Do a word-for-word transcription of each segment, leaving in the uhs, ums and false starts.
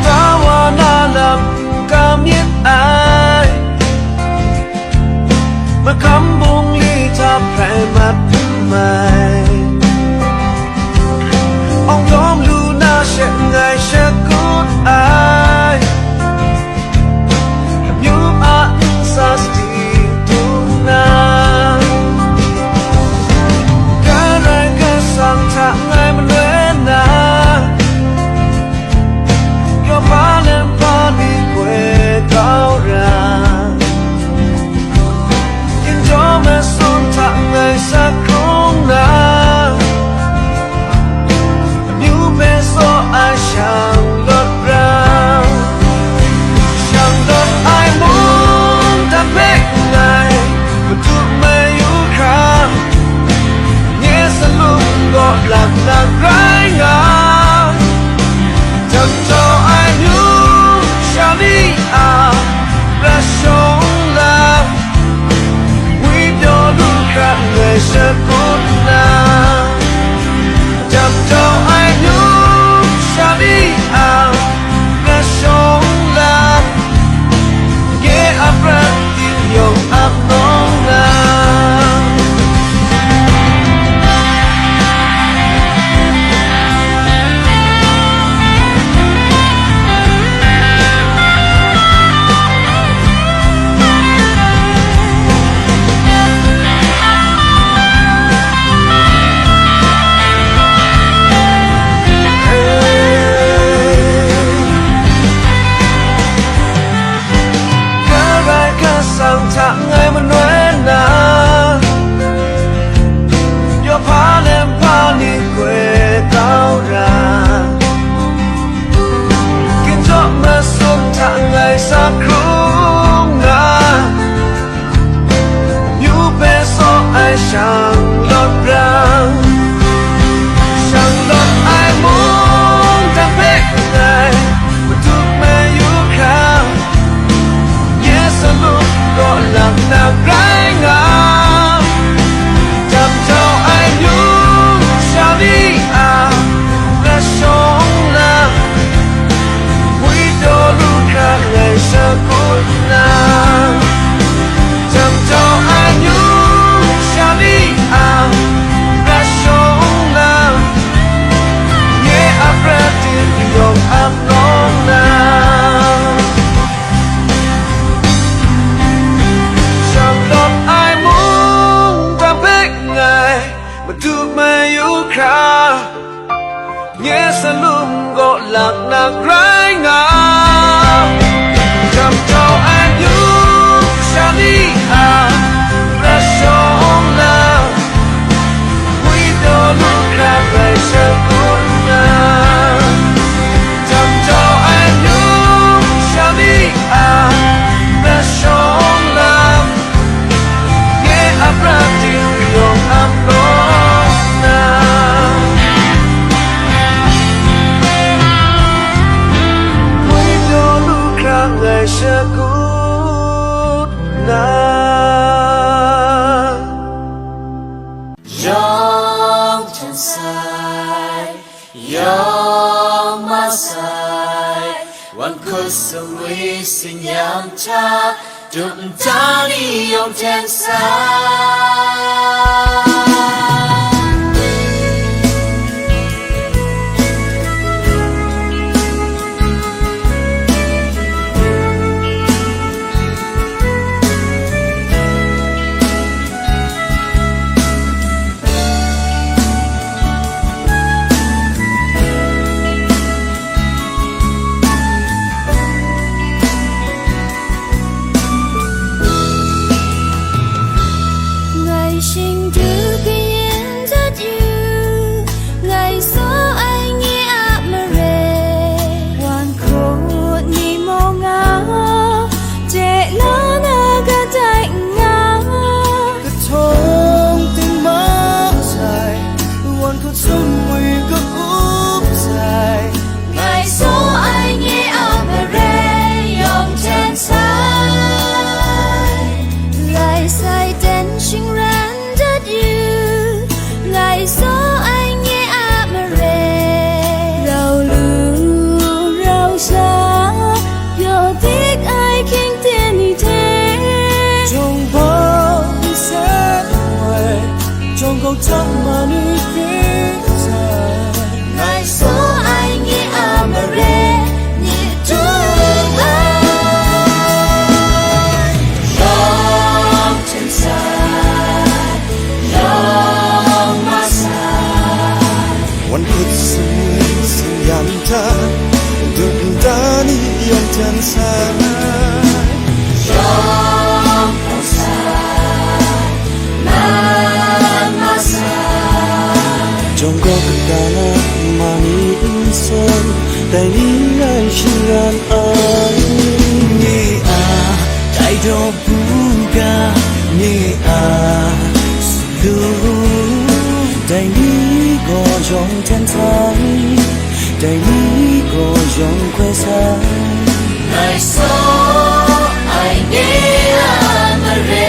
Tawa na lam n kam myit ai, makam bungli hta hprai mat n mai. Awng yawm lu na she ngai shakut ai, amyu a ntsa sadi dung na, Karai Kasang hta ngai manoi na, Yawpa lam pa ni goi kau ra, ginjaw masum hta ngai sa hkrung na, amyu hpe saw ai shang lawt ra, shang lawt ai mung hta hpe ngai Madu mayu hkra, nye salum gaw lak lak rai nga, jam jau ai amyu sha mi a prat shawng lam, ngwi pyaw lu hkra ngai shakut nna, jam jau ai amyu sha mi a prat shawng lam, nye a prat ting yawng ap nawng na. Karai Kasang hta ngai manoi na, yawpa lam pa ni goi kau ra, ginjaw masum hta ngai sa hkrung nga, amyu hpe saw ai shang lawt ra, shang lawt ai mung hta hpe ngai Madu mayu hkra, nye salum gaw lak lak rai nga, jam jau ai amyu sha mi a prat shawng lam, ngwi pyaw lu hkra ngai shakut nna, jam jau ai amyu sha mi a prat shawng lam, nye a prat ting yawng ap nawng na, shang lawt ai mung hta hpe ngai Madu mayu hkra, nye salum gaw lak lak rai nga, jam jau ai amyu sha mi a prat shawng lam, ngwi pyaw lu hkra ngai shakut nna, jam jau ai amyu sha mi a prat shawng lam, nye a prat ting yawng ap nawng na, ngwi pyaw lu hkra ngai shakut nna. Yawng hten sai, yawng ma sai, wan hkut sumwi tsin-yam hta, dum nta ni yawng hten sai. Ngai shingdu kaye Tang manu pyi sa, ngai so ai nye a mare ni dung ai. Yawng hten sa, yawng ma sa. Wan kut sung sung yan ta, dun da ni yawng hten sa. Yawng hten sa. Jong gaw kata na ma ni n soi, dai ni rai shingran ai. Ni a, dai daw bu ga, ni a, su lu, dai ni gaw yawng hten sa, dai ni gaw yawng hkoi sa. Ngai so ai nye a mare.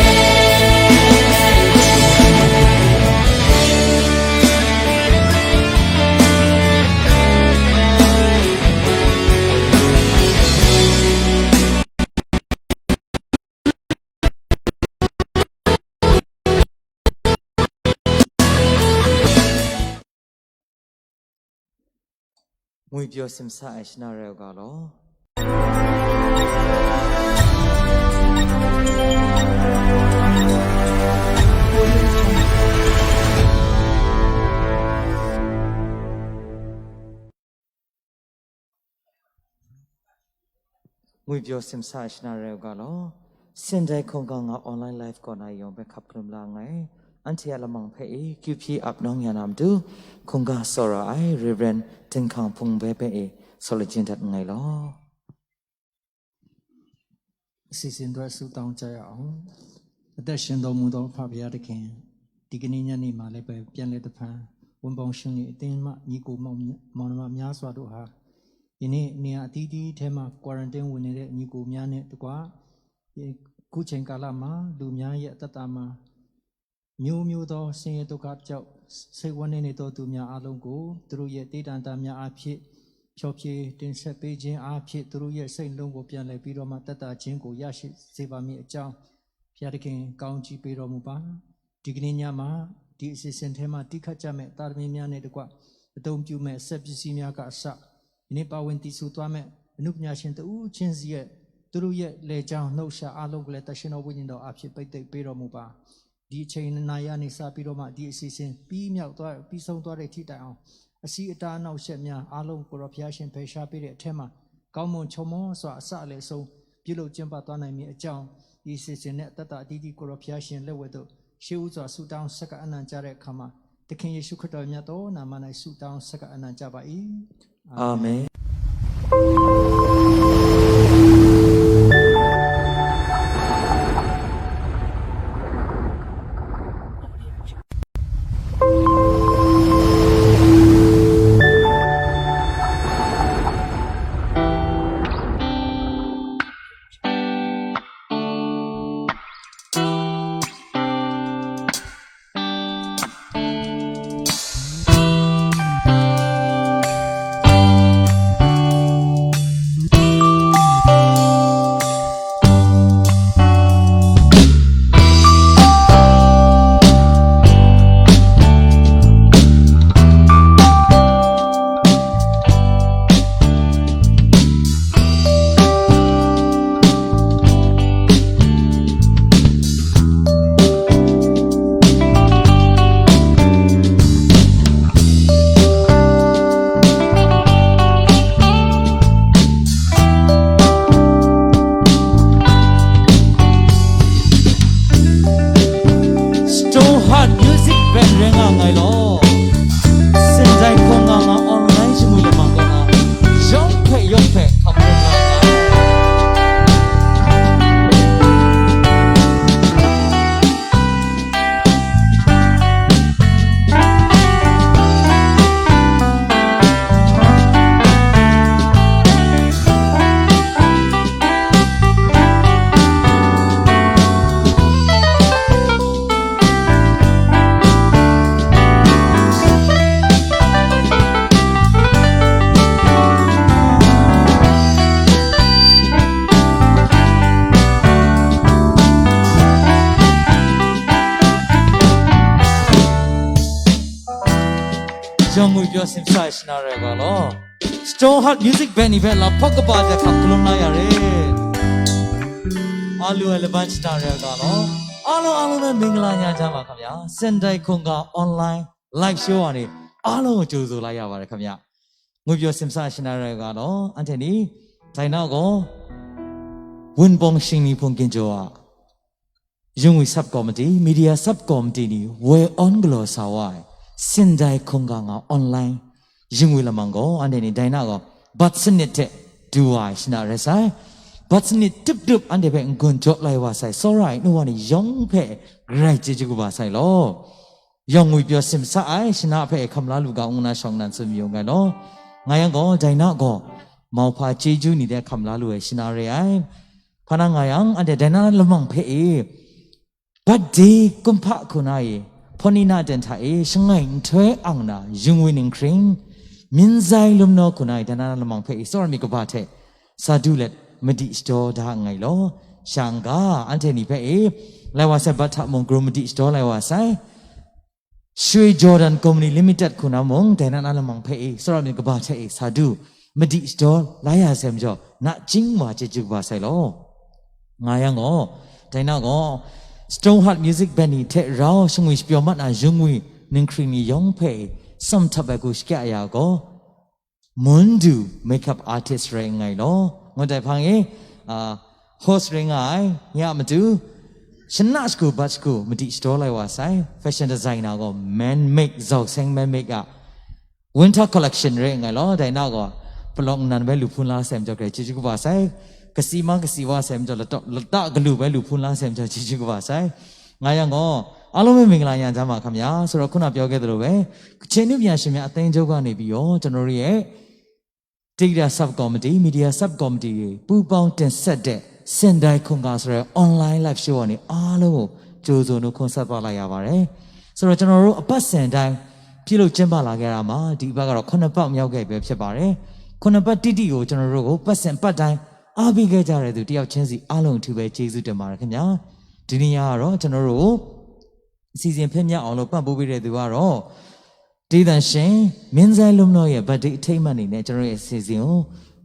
Ngwi pyaw simsa ai shana rai u ga law. Ngwi pyaw simsa ai shana rai u ga law. Sindai hkungga nga online live kaw na yawng hpe hkap hkalum la nngai. Anhte a lamang hpe e, kyu hpyi ap nawng ya na matu, hkungga tsawra ai Reverend Dinghkang Hpung Boi hpe e, saw lajin dat nngai law. အစီအစဉ်အတွက်ဆုတောင်းကြရအောင်။ အသက်ရှင်တော်မူသော ဖခင်ဘုရားသခင်၊ ဒီကနေ့ညနေမှာလည်းပဲ ပြန်လည်တစ်ဖန် ဝင်းပေါင်ရှင်တွေအသင်းမှ ညီကိုမောင်၊ မောင်နှမများစွာတို့ဟာ ယနေ့နေရာအသီးသီးထဲမှာ quarantine ဝင်နေတဲ့ ညီကိုများနဲ့တကွ အခုချိန်ကာလမှာ လူများရဲ့အသက်တာမှာ မျိုးမျိုးသောဆင်းရဲဒုက္ခကြောင့် စိတ်ဝမ်းနည်းနေသောသူများအားလုံးကို သူတို့ရဲ့တေးတံတာများအားဖြင့် ဖျော်ဖြေတင်ဆက်ပေးခြင်းအားဖြင့် သူတို့ရဲ့စိတ်နှလုံးကို ပြန်လည်ပြီးတော့မှ သက်သာခြင်းကို ရရှိစေပါမည်အကြောင်း ဘုရားသခင် ကောင်းချီးပေးတော်မူပါ။ ဒီကနေ့ညမှာ ဒီအစီအစဉ်ထဲမှာ တီးခတ်ကြမယ့် သားသမီးများနဲ့တကွ အသုံးပြုမယ့် စက်ပစ္စည်းများကအစ ယနေ့ပါဝင်သီဆိုသွားမယ့် အနုပညာရှင်တဦးချင်းစီရဲ့ သူတို့ရဲ့လည်ချောင်း နှုတ်ရှာအားလုံးကိုလည်း သန့်ရှင်းသောဝိညာဉ်တော်အားဖြင့် ပိတ်သိမ်းပေးတော်မူပါ။ ဒီအချိန်နာရီကနေစပြီးတော့မှ ဒီအစီအစဉ်ပြီးမြောက်သွား၊ ပြီးဆုံးသွားတဲ့ထိတိုင်အောင် အဆီးအတားအနှောင့်အယှက်များအားလုံးကို ကိုယ်တော်ဘုရားရှင် ဖယ်ရှားပေးတဲ့အထဲမှာ ကောင်းမွန်ချောမောစွာ အစအလယ်အဆုံး ပြုလုပ်ကျင်းပသွားနိုင်မည်အကြောင်း ဒီအစီအစဉ်နဲ့ အသက်တာအသီးသီး ကိုယ်တော်ဘုရားရှင်လက်ဝဲသို့ ရှေးဦးစွာ ဆုတောင်းဆက်ကပ်အနံ့ကြတဲ့အခါမှာ သခင်ယေရှုခရစ်တော်မြတ်သောနာမ၌ ဆုတောင်းဆက်ကပ်အနံ့ကြပါ၏။ အာမင်။ Stone Heart Music Band ရဲငါငိုင်လော စင်တိုင်းခွန်ငါငါ online ချစ်မှုလက်မှတ်ကောင်းတာ ရုံးဖက်ရုံးဖက် ခပ်ခွန်ငါငါ Stone Heart Music Band ရဲငါငိုင်လော ငွေပြောစင်စားရှင်နာရဲပါလော Stone Heart Music Band นี่ပဲလာဖောက်ကပါတဲ့ခါကလုံးလာရယ်အားလုံးလည်းပန်းချတာရဲပါလောအားလုံးအားလုံးပဲမင်္ဂလာညချမ်းပါခင်ဗျာစင်တိုင်ခွန်က online live show ကနေအားလုံးကိုကြိုဆိုလိုက်ရပါတယ်ခင်ဗျာငွေပြောစင်စားရှင်နာရဲပါလောအဲ့ဒီနေ့တိုင်နောက်ကိုဝန်ပုံရှင်နီဖုန်ကင်ကျော်က ရုံးဝီ sub committee media sub committee นี่ ဝယ် on ကလော်စာဝါ စင်တိုင်ခွန်ကငါ online ရုံးဝီလမန်ကို အန်တီ นี่ ဒိုင်နာကို ဘတ်စနစ်တဲ့ ဒူဝါ ရှနာရဲဆိုင် ဘတ်စနစ်တုပ်တုပ် အန်တီ ဖဲ ငွန်ကြော့လိုက်ဝါဆိုင် စောရအိုင် နူဝါ นี่ ရုံးဖဲ ဂရိုက် ကျေးဇူးကပါဆိုင်လော ရုံးဝီ ပြောစင်စားအိုင် ရှနာဖဲ ခမ်လာလူက ဦးနာ ရှောင်းနန် ဆွေမျိုး ငယ်လော ငါယံကို ဒိုင်နာကို မောင်ဖာ ကျေးဇူး နေတဲ့ ခမ်လာလူရဲ့ ရှနာရဲအိုင် ဖာနာ ငါယံ အန်တီ ဒိုင်နာ လမန်ဖဲ အေး ဘတ်ဒေးကွန်ဖက်ခုနအီ ဖော်နီနာတန်ထါအီ ရှငိုင်ထွဲအောင်နာ ယုံဝီနင်ခရင် မြင်းဆိုင် လွမ်နောခုနအီ တနါလမင်ဖဲအီ စောရမီကဘာထဲ စာဒူလက် မတိစတောဒါငိုင်လော ရှန်ကာ အန်ထဲနီဖဲအီ လဲဝါဆဲဘတ်ထမုံကရူမတိစတောလဲဝါဆဲ ရွှေဂျော်ဒန်ကုမ္ပဏီ limited ခုနမုံ ဒိုင်နနလမင်ဖဲအီ စောရမီကဘာထဲအီ စာဒူ မတိစတောလာရဆဲမကျော် နကျင်းဝါကျေးဇူးကပါဆိုင်လော ငါယံကို ဒိုင်နာကို Stone Heart Music Band นี่ ထဲရော ရှငွေပြောမတ်နာ ယုံငွေ နင်ခရီနီ ယုံဖဲ စမ်ထပ်ပဲကူ ရှကရယာကို မွန်ဒူ makeup artist ရဲငိုင်လော ငိုတိုင်ဖန်းရေ အာ host ရဲငိုင်ညမတူ ရှနစကူဘတ်စကူ မတိစတောလိုက်ဝါဆိုင် fashion designer ကို man make ဇောက်ဆင်း man make က Winter collection ရဲငယ်လောဒိုင်နာကိုပလောင်နန်ပဲလူဖုန်းလားဆမ်ကြော်ကြဲချီချီကပါဆိုင်ကစီမကစီဝါဆမ်ကြော်လတော့လတကလူပဲလူဖုန်းလားဆမ်ကြော်ချီချီကပါဆိုင်ငါယံကိုအားလုံးပဲမင်္ဂလာညချမ်းပါခင်ဗျာဆိုတော့ခုနပြောခဲ့သလိုပဲကချင်နုပညာရှင်များအသင်းချုပ်ကနေပြီးတော့ကျွန်တော်တို့ရဲ့ Data Sub Committee, Media Sub Committee တွေပူးပေါင်းတင်ဆက်တဲ့စင်တိုင်းခွန်ကဆိုတဲ့ online live show ကနေအားလုံးကိုကြိုဆိုနှုတ်ခွန်းဆက်သလိုက်ရပါတယ်။ဆိုတော့ကျွန်တော်တို့အပတ်စဉ်တိုင်းပြုလုပ်ကျင်းပလာခဲ့တာမှာဒီအပတ်ကတော့ခုနှစ်ပတ်မြောက်ခဲ့ပဲဖြစ်ပါတယ်။ခုနှစ်ပတ်တိတိကိုကျွန်တော်တို့ကိုပတ်စဉ်ပတ်တိုင်းအားပေးခဲ့ကြတဲ့သူတယောက်ချင်းစီအားလုံးအထူးပဲကျေးဇူးတင်ပါတယ်ခင်ဗျာ။ဒီနေ့ညကတော့ကျွန်တော်တို့အစီအစဉ်ဖြစ်မြောက်အောင်လို့ပံ့ပိုးပေးတဲ့သူကတော့ဒေသရှင်မင်းဆိုင်လွမ်နောရဲ့ birthday အထိမ်းအမှတ်အနေနဲ့ကျွန်တော်ရဲ့အစီအစဉ်ကို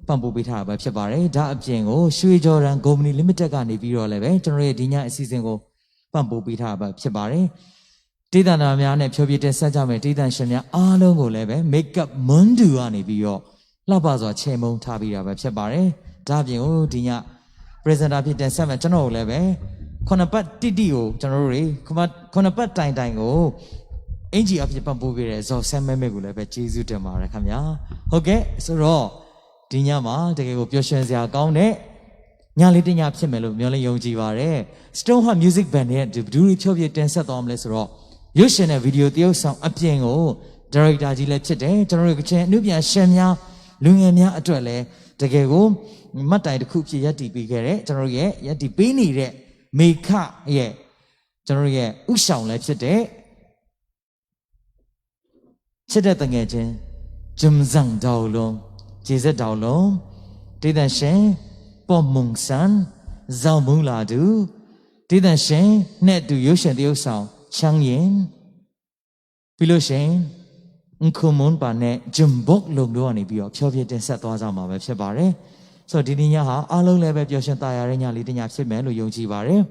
ပံ့ပိုးပေးထားတာပဲဖြစ်ပါတယ်။ဒါအပြင်ကိုရွှေကျော်ရန်ကုမ္ပဏီ limited ကနေပြီးတော့လည်းပဲကျွန်တော်ရဲ့ဒီညအစီအစဉ်ကိုပံ့ပိုးပေးထားတာပဲဖြစ်ပါတယ်။ဒေသနာများနဲ့ဖြောပြတင်ဆက်ကြမယ်ဒေသရှင်များအားလုံးကိုလည်းပဲ Makeup Mondu ကနေပြီးတော့လှပစွာချေမှုန်းထားပေးတာပဲဖြစ်ပါတယ်။ဒါအပြင်ကိုဒီည presenter ဖြစ်တင်ဆက်မယ်ကျွန်တော်ကိုလည်းပဲခုနှစ်ပတ်တိတိကိုကျွန်တော်တို့တွေခုနှစ်ပတ်တိုင်တိုင်ကိုအင်ဂျီအဖြစ်ပံ့ပိုးပေးတဲ့ဇော်ဆန်းမဲမဲကိုလည်းပဲကျေးဇူးတင်ပါတယ်ခင်ဗျာဟုတ်ကဲ့ဆိုတော့ဒီညမှာတကယ်ကိုပျော်ရွှင်စရာကောင်းတဲ့ညလေးတစ်ညဖြစ်မယ်လို့မျှော်လင့်ယုံကြည်ပါတယ် Stone Heart Music Band ရဲ့ဘယ်သူတွေဖြောပြတင်ဆက်သွားမလဲဆိုတော့ရုပ်ရှင်နဲ့ဗီဒီယိုသရုပ်ဆောင်အပြင်ကိုဒါရိုက်တာကြီးလည်းဖြစ်တယ်ကျွန်တော်တို့ကချင်အနုပညာရှင်များလူငယ်များအတွက်လည်းတကယ်ကိုမှတ်တိုင်တစ်ခုဖြစ်ရပ်တည်ပေးခဲ့တဲ့ကျွန်တော်တို့ရဲ့ရပ်တည်ပေးနေတဲ့မေခရဲ့ကျွန်တော်တို့ရဲ့ဥဆောင်လည်းဖြစ်တဲ့ချစ်တဲ့တငယ်ချင်းဂျုံဇန်ဒေါ်လုံးကျေးဇူးဒေါ်လုံးဒေသရှင်ပေါ့မုံဆန်ဇော်မူလာတူဒေသရှင်နဲ့အတူရုပ်ရှင်သရုပ်ဆောင်ချမ်းရင်ပြီးလို့ရှိရင်အခုမွန်းပါနဲ့ဂျုံဘုတ်လုံတို့ကနေပြီးတော့ဖြောပြတင်ဆက်သွားကြမှာပဲဖြစ်ပါတယ်ဆိုတော့ဒီနေ့ညဟာအားလုံးလည်းပဲပျော်ရွှင်သာယာတဲ့ညလေးတစ်ညဖြစ်မယ်လို့ယုံကြည်ပါတယ်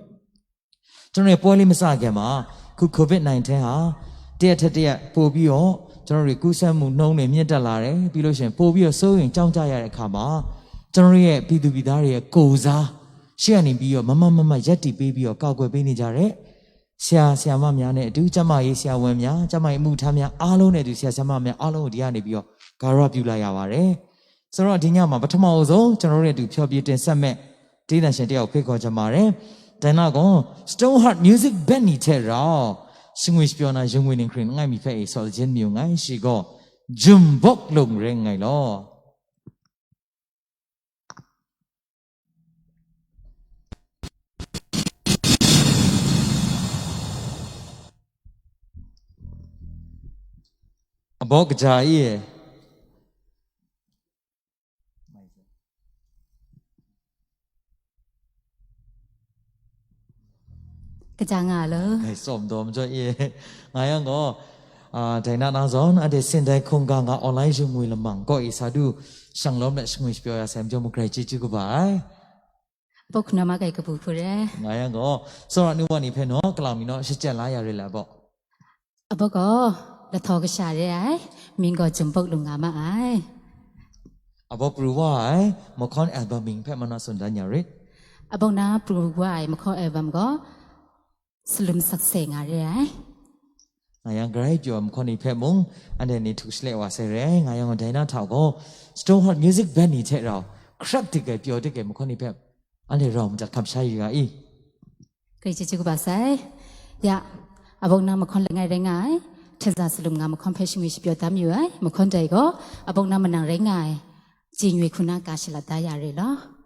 ကျွန်တော်ရဲ့ပွဲလေးမစခင်မှာခု COVID nineteen ဟာတရက်ထက်တရက်ပိုပြီးတော့ကျွန်တော်တို့ကူးစက်မှုနှုန်းတွေမြင့်တက်လာတယ်ပြီးလို့ရှိရင်ပိုပြီးတော့စိုးရိမ်ကြောက်ကြရတဲ့အခါမှာကျွန်တော်ရဲ့ပြည်သူပြည်သားတွေရဲ့ကိုယ်စားရှေ့ကနေပြီးတော့မမမမရပ်တည်ပေးပြီးတော့ကာကွယ်ပေးနေကြတဲ့ဆရာဆရာမများနဲ့အတူကျန်းမာရေးဆရာဝန်များကျန်းမာရေးအမှုထမ်းများအားလုံးနဲ့အတူဆရာဆရာမများအားလုံးကိုဒီကနေပြီးတော့ဂါရဝပြုလိုက်ရပါတယ်ဆိုတော့ဒီညမှာပထမအဆုံးကျွန်တော်တို့ရဲ့အတူဖျော်ဖြေတင်ဆက်မဲ့ဒေသရှင်တယောက်ဖိတ်ခေါ်ချင်ပါတယ်ဒါနကွန် Stone Heart Music Band นี่ထဲရောရှင်ငွေပြောနာရုံငွေနေခရင်ငိုက်မီဖဲ့အေးစော်ချင်းမျိုးငိုင်းရှိကောဂျုံဘုတ်လုံရဲငိုင်းလောအဘောကကြာကြီးရဲ့ကကြာငါလောအဲစောမတော်မကြော့အေးငါယံကော အာ၊ ဒိုင်နၢ်နၢ်ဇွန် အန်တေဆင်တိုင်းခုံကငါ online ယုံငွေလမံ ကော့အီ စာဒု ရှန်လောမ် နဲ့ ရှငွေရှပြောရဆိုင် ပြောမှု ကြိုက်ကျေးဇူးကပါ။ ပုဂ္ဂနမဂိုက် ကပူခုရဲ။ ငါယံကော စောရနုဝနီဖဲနော ကလောင်မီနော ရှစ်ကျက်လားရရဲလၢအဘို့။ အဘို့ကော လထောကရှရဲအိုင် မင်းကော ဂျုံပုတ်လူငါမအိုင်။ အဘို့ပရူဝအိုင် မခွန် album မင်းဖဲမနောစွန်ဒညရ အဘို့နၢ ပရူဝအိုင် မခွန် album ကော စလုမ်စက်ဆဲငါရဲအိုင်။ ငါယံ ကြိုက်ပြောမခွန်နီဖဲမုံ အန်ဒဲနီထုရှလဲဝါဆဲရဲ ငါယံ ဒိုင်နၢ်ထောက်ကော Stone Heart Music Band နီထဲရော ခရပ်တကယ်ပြောတကယ် မခွန်နီဖဲ အန်ဒဲရော မတတ်ခပ်ရှာယူဂါအီ ကြိုက်ကျေးဇူးကပါဆိုင်။ ယ အဘို့နၢ မခွန်လငိုင်ရဲငါအိုင် ထင်စာစလုမ်ငါ မခွန်ဖဲရှငွေရှပြောတမ်းယူအိုင် မခွန်တိုင်ကော အဘို့နၢ မနံရဲငါအိုင် ကြည်ညွေခုနကရှလတ်ဒါရရဲလီၤ။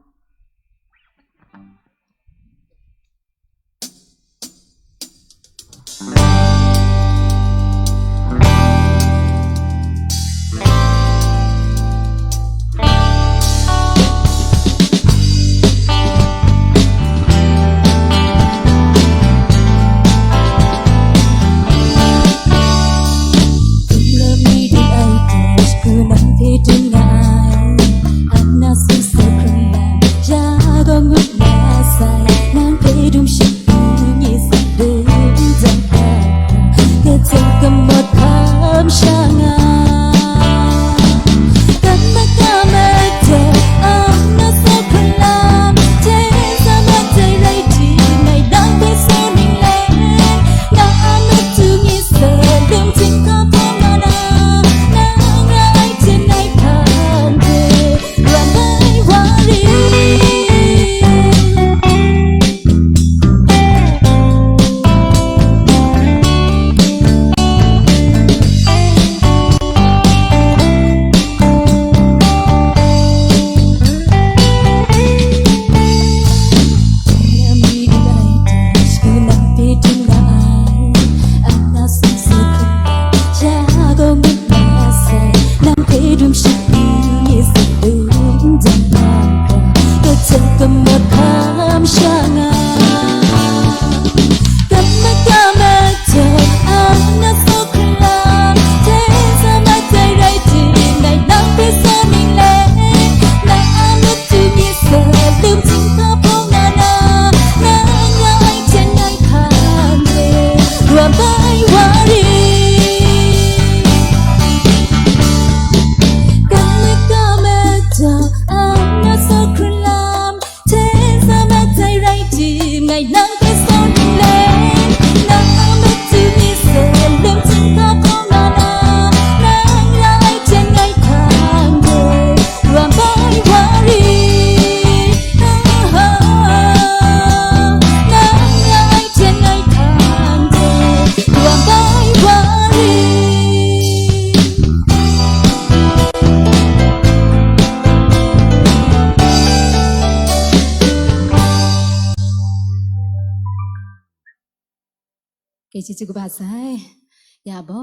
ကဲ ကျေးဇူးကဘၣ်ဆိုင်။ ယဘီ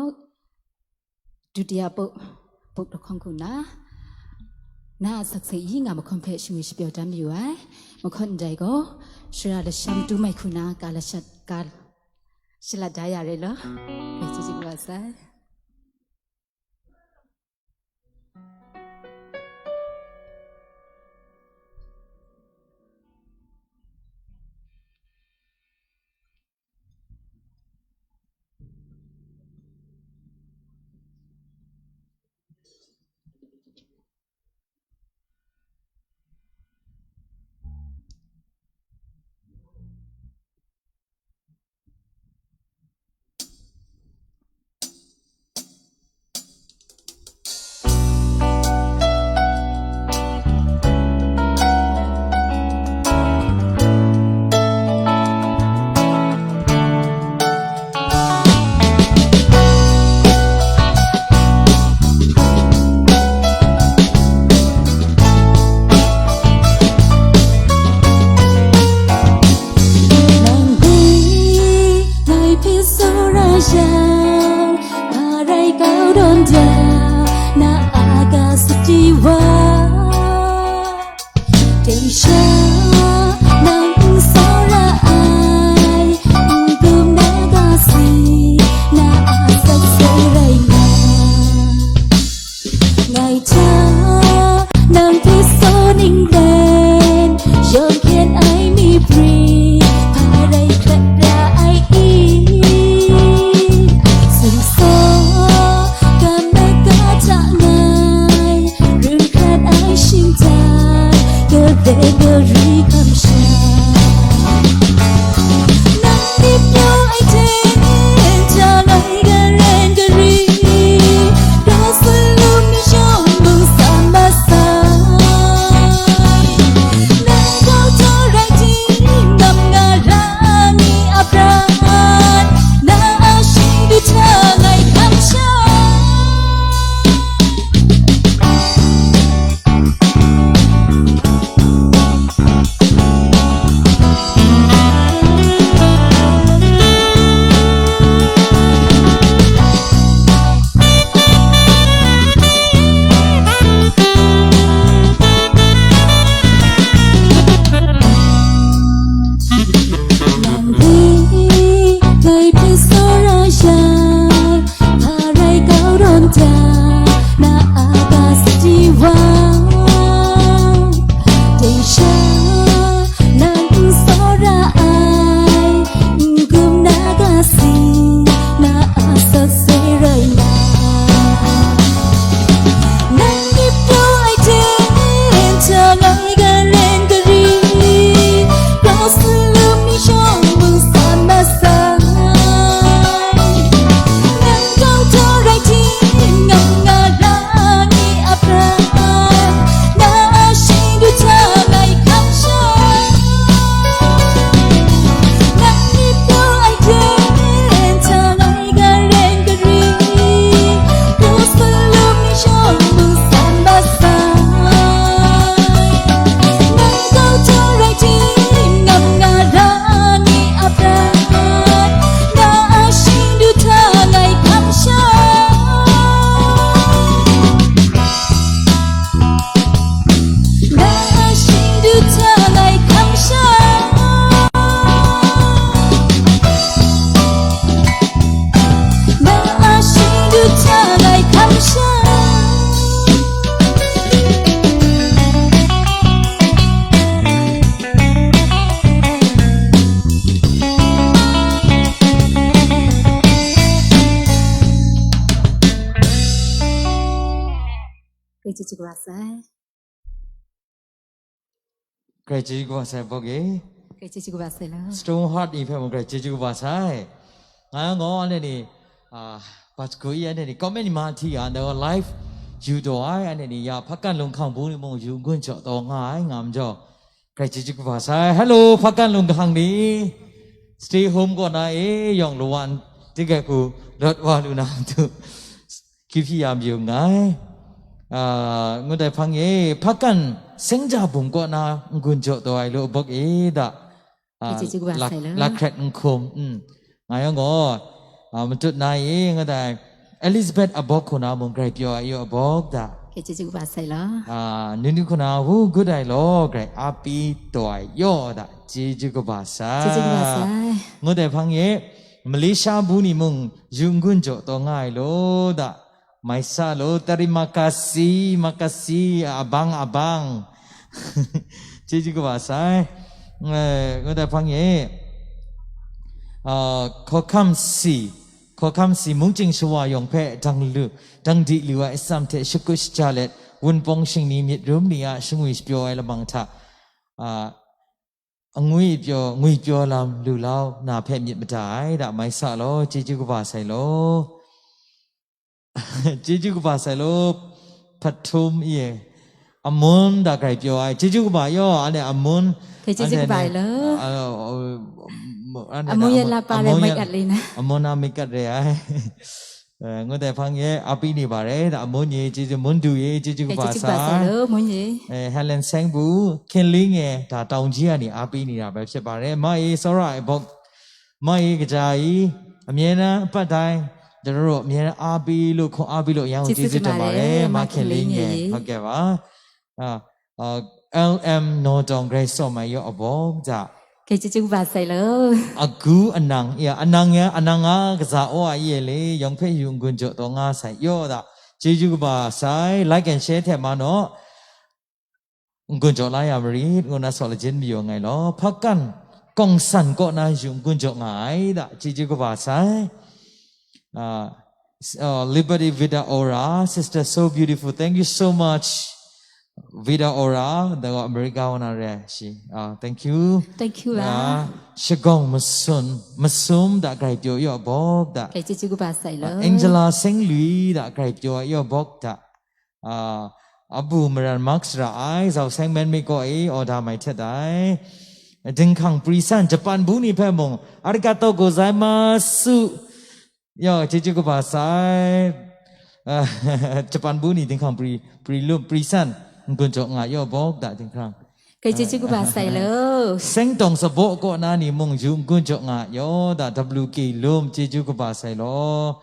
ဒုတိယပုပ် ပုပ်တခွန်ခုန နာအဆက်ဆံယင်းငါမခွန်ဖဲရှင်ဝေရှပြောတမ်းယူဝဲ မခွန်ဒဲကို ရှရာလရှမ်းတူးမိုက်ခုန ကာလရှတ်ကာလ ရှလတ်ဒါရရဲလီၤ။ ကဲ ကျေးဇူးကဘၣ်ဆိုင်။ Chyeju kaba sai. Grai chyeju kaba sai bawk e. Grai chyeju kaba sai la. Strong heart ni hpe mung grai chyeju kaba sai. Nga ngaw anhte ni, ah, Pasku i anhte ni comment ni mahti ya, anhte gaw live yu taw ai, anhte ni ya hpakan lunghkang bu ni mung yu n-gun jaw taw nga ai, nga majaw, grai chyeju kaba sai. Hello, hpakan lunghkang ni. Stay home kaw na e, yawng lawan, tinggai hku, rawt wa lu na matu. Kyu hpyi ya mayu nngai. Ah, ngut ai hpang e, hpakan seng ja bum kaw na n-gun jaw taw ai lu abawk e da. Ah, Chyeju kaba la, sai la. La hkret n hkum. Mm. Nga yang gaw, ah, matut na e, ngut ai Elizabeth abawk hku na mung grai pyaw ai yu abawk da. Chyeju kaba sai la. Ah, nunu hku na wu gut ai law, grai a pyi taw ai yaw da. Chyeju kaba sai. Chyeju kaba sai. Ngut ai hpang e, Malaysia bu ni mung yu n-gun jaw taw nga ai law da. Mai sa law, tari makasi, makasi, abang, abang. Chyeju kaba sai. Eh, ngut ai hpang e, ah, hkawhkam si, hkawhkam si, mungchying shawa yawng hpe dang lu, dang di lu ai atsam hte shakut shaja let, wunpawng shingni myit rum ni a shangwi shapyaw ai lamang hta, ah, angwi pyaw, ngwi pyaw lam lu lau na hpe myit mada ai da, mai sa law, chyeju kaba sai law. Chyeju kaba sai law, hpatum i e. Amun da grai pyaw ai. Chyeju kaba yaw, anhte amun. Grai chyeju kaba ai law. Amun ya lapa re mai kat le na. Amun a mai kat re ai. Eh, ngut ai hpang ye, a pyi ni ba re, da amun ye, chyeju mun du ye, chyeju kaba sai. Grai chyeju kaba sai law, mun ye. Eh, Helen Sengbu, Kinling e, da taung ji a ni a pyi ni ra bai hpyit ba re. Ma e, tsawra ai bawk, ma e, kaja i, amye na, apat dai, da raw, amye na, a pyi lu, hkawng a pyi lu, yang u chyeju chyeju tam ba re, ma Kinling Kinling ye. Ye. Ok ba. Ah, ah, L M Naw Tawng grai sawm ai yaw abawk da. Grai chyeju kaba sai law. Agu anang, ya, anang ya, anang a kaza aw a ye le, yawng hpe yu n-gun jaw taw nga sai yaw da. Chyeju kaba sai, like and share hte ma naw. N-gun jaw la ya marit, ngu na saw lajin mayu nngai law. Hpakan, kawngsan kaw na yu n-gun jaw nga ai da, chyeju kaba sai. Ah, s-, ah, Liberty Vida Ora, sister, so beautiful. Thank you so much. Vida Ora, da gaw America wa na re ai shi. Ah, thank you. Thank you, ah. Shagawng Masun, Masum da grai pyaw yaw bawk da. Grai chyeju kaba sai law. Ah, Angela Senglui da grai pyaw yaw bawk da. Ah, Abu Maran Mark sara ai, Zau Seng Men mi kaw e, order mai htet ai. Dinghkang Pri San, Japan bu ni hpe mung, arigato gozaimasu. Yo, chyeju kaba sai. Ah, Japan bu ni dinghkang pri, pri lum, pri san, n-gun jaw nga yaw bawk da dinghkang. Grai chyeju kaba sai law. Seng tawng sabaw kaw na ni mung yu n-gun jaw nga yaw da W K lum, chyeju kaba sai law.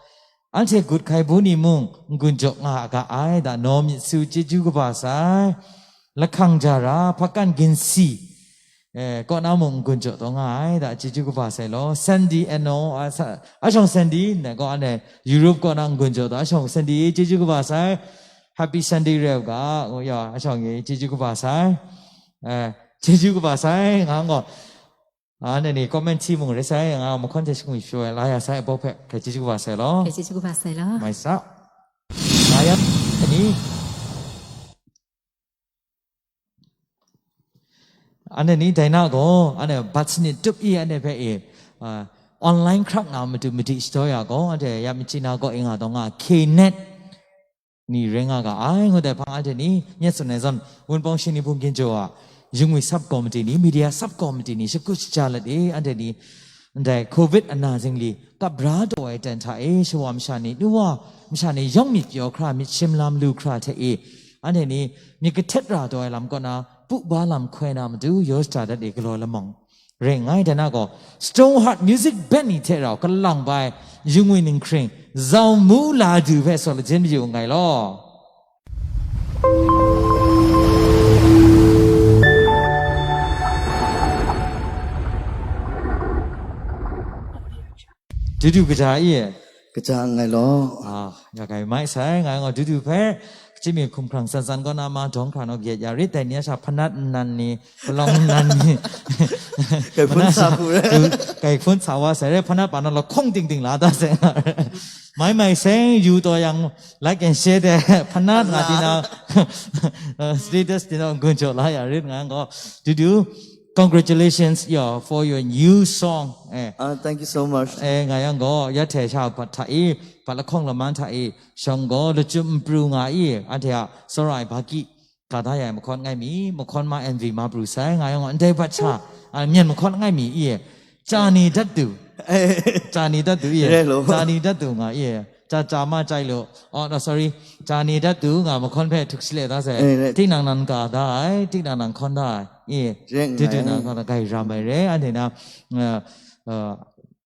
Anhte gut hkai bu ni mung n-gun jaw nga ga ai da naw myit su, chyeju kaba sai. Lahkang ja ra, hpakan ginsi. Eh, kaw na mung n-gun jaw taw nga ai, da chyeju kaba sai law. Sandy Eno, a, sa, a shawng Sandy, na kaw anhte Europe kaw na n-gun jaw taw, a shawng Sandy, chyeju kaba sai. Happy Sunday rai u ga, ngu ya, a shawng e, chyeju kaba sai. Eh, chyeju kaba sai, nga ngaw. Anhte ni comment hti mung rai sai, nga mahkawn hte shingwi shaw ai, la ya sai, abawk hpe, hkrai chyeju kaba sai law. Hkrai chyeju kaba sai law. Mai sa. Nga ya, ni. Anhte ni dai na gaw, anhte bat sanit tup i anhte hpe e, ah, online hkrak na matu madi shadaw ya gaw, anhte ya machyi na gaw e nga taw nga, K net ni rai nga ga ai, ngu dai hpang anhte ni myit tsun ai zawn, Wunpawng Shingni Bungkyin Jaw a, Yungwi sub committee ni, media sub committee ni, shakut shaja let e, anhte ni, ndai covid ana zingli, kap bra taw ai ten hta e, shawa masha ni, nu wa masha ni, yawng myit pyaw hkra, myit shim lam lu hkra hte e, anhte ni, myit kahtet ra taw ai lam kaw na, pu ba lam hkoi na matu, yaw shada dat e, galaw lamawng rai nngai, dai na gaw, Strong Heart Music Band ni hte rau kalang bai, Yungwi ninghkring, Zau Mu La Du hpe saw lajin mayu nngai law. Dudu kaja i e? Kaja nngai law. Ah, ya kai mai sai, ngai ngaw dudu hpe, Chyinme hkum hkrang san san kaw na ma dawng hkra naw kayat ya rit, dai ni a sha hpanat nnan ni, palawng nnan ni, Kai hpun sa hku re. Kai hpun sa wa sai re, hpanat pa na lahkawng ting ting la da sai nga re. Mai mai seng yu taw yang like and share de, hpanat nga di na, uh, status di na n-gun jaw la ya rit nga gaw. Dudu, congratulations yo, for your new song. Eh, Uh, thank you so much. eh, nga yang gaw, ya hte sha pat hta i, pat lahkawng laman hta i, shawng gaw lachyum n pru nga i, anhte a tsawra ai baki, ga da ya ai mahkawn ngai mi, mahkawn ma M V ma pru sai, nga yang gaw, ndai bat sha, a, myen mahkawn ngai mi i, ca ni dat du, ca ni dat du i, Re lo. Ca ni dat du nga i, ca ca ma cai lo, oh no, sorry, ca ni dat du nga mahkawn hpe htuk sale da sai, Eh, re. Tinang nan ga da ai, tinang nan hkawn da ai, i, Re nga dudu ai. Na hkawn da, gai ram ai re, anhte na, uh, uh,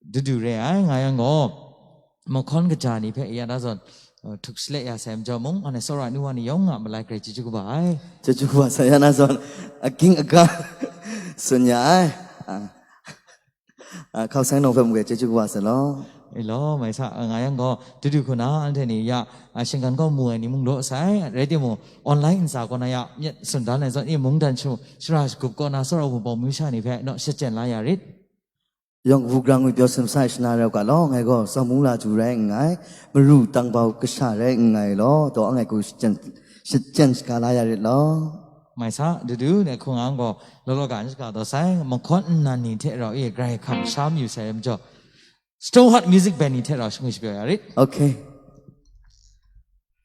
dudu re ai, nga yang gaw, mahkawn kaja ni hpe ya da zawn, uh, htuk sale ya sai majaw mung, anhte tsawra ai nu wa ni yawng a malai grai chyeju kaba ai. Chyeju kaba sa ya na zawn, aking aga, tsun ya ai. Ah. Ah, hkau sang nawng hpe mung grai chyeju kaba sa law. E law, mai sa, nga yang gaw, dudu hku na, anhte ni ya, a, shinggan kaw mu ai ni mung law sai, rai timung, online ntsa kaw na ya, myit tsun dan ai zawn, i mungdan shu, shara shagup kaw na, tsawra ai Wunpawng myu sha ni hpe, naw shachyen la ya rit. Yawng kabu grang mi pyaw sumsai shana rau ga law, ngai gaw tsawm mung la ju rai nngai, maru tangbau kasha rai nngai law, taw angai hku shachyen, shachyen shaga la ya rit law. Mai sa, dudu, ne hku nga gaw, law law ga n shaga daw sai, mahkawn nnan ni hte rau e, grai hkam sha mayu sai majaw, Stone Heart Music Band ni hte rau shingwi shapyaw ya rit. Okay.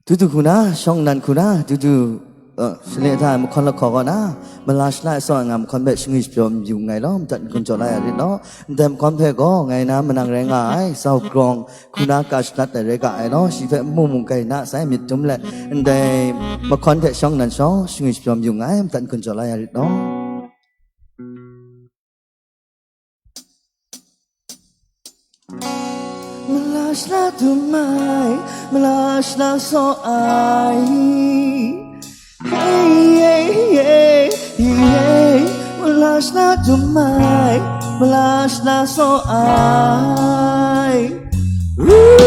Dudu hku na, shawng nnan hku na, dudu, uh, shale hta ai mahkawn lahkawng kaw na, mala shala ai tsaw ai nga mahkawn hpe shingwi shapyaw mayu nngai law, madat n-gun jaw la ya rit law. Ndai mahkawn hpe gaw, ngai na manang rai nga ai, sau grawng hku na ka shalat ai rai ga ai law, shi hpe n mu mung gai na sai myit dum let, ndai mahkawn hte shawng nnan shawng, shingwi shapyaw mayu nngai, madat n-gun jaw la ya rit law. Mala shala dum ai, mala shala saw ai. Hey, hey, hey, hey. Mala shala dum ai, mala shala saw ai. Ooh.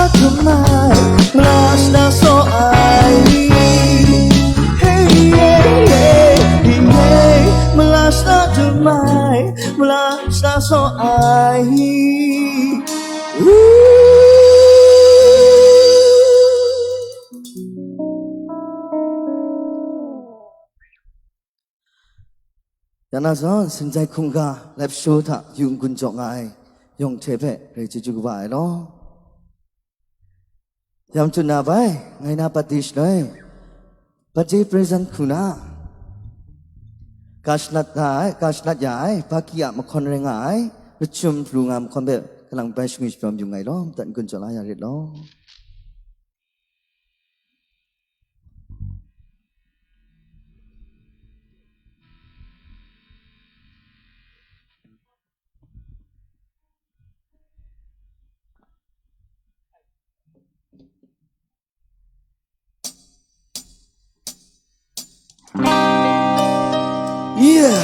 Hey, hey, hey, hey, hey, mala shana tamai, mala shana so ai. Woo! Yana zawn, Sinzai Hkungga live show hta yu n-gun jaw nga ai yawng hte hpe grai chyeju kaba ai law. Yam chun na bai, ngai na pat di shaloi, birthday present hku na, ka shanat nga ai, ka shanat ya ai, Baki a mahkawn rai nga ai, Lachyum Pru nga mahkawn hpe, kalang bai shangwi shaprawm yu nngai law, madat n-gun jaw la ya rit law. Yeah.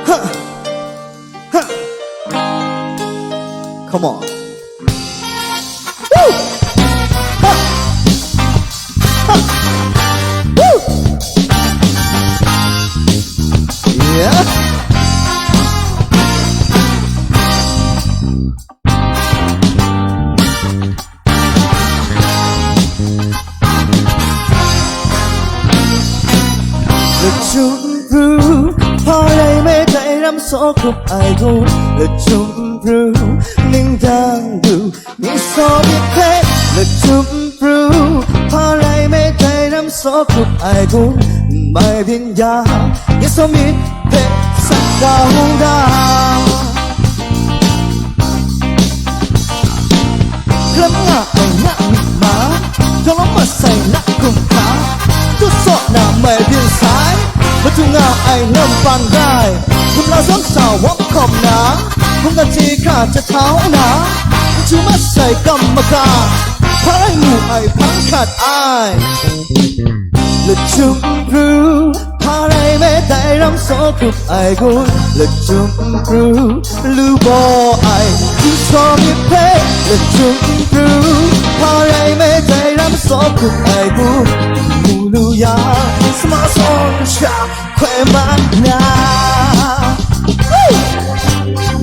Ha. Ha. Come on. Woo! Ha. Ha. Woo! Yeah. Lachyum Pru, hpa rai me dai ram saw hkrup ai gun, Lachyum Pru, ning dang du, mi saw myit hpe, Lachyum Pru, hpa rai me dai ram saw hkrup ai gun, mai byin ya, mi saw myit hpe, sa kau da. Hkalem nga ai na myit ma, yawng masai na hkum hkra, tu saw na mai byin sai, madu nga ai nam pan rai, hkum la zawn sa wap hkawm na, hkum na chye hkra jahtau na, n chyu masai kam maga, hpa rai mu ai hpang hkrat ai. Lachyum Pru, hpa rai me dai ram saw hkrup ai gun, Lachyum Pru, lu baw ai, hpyi saw myit hpe, Lachyum Pru, hpa rai me dai ram saw hkrup ai gun, mu lu ya, sama sawn sha, hkoi mat na. Woo!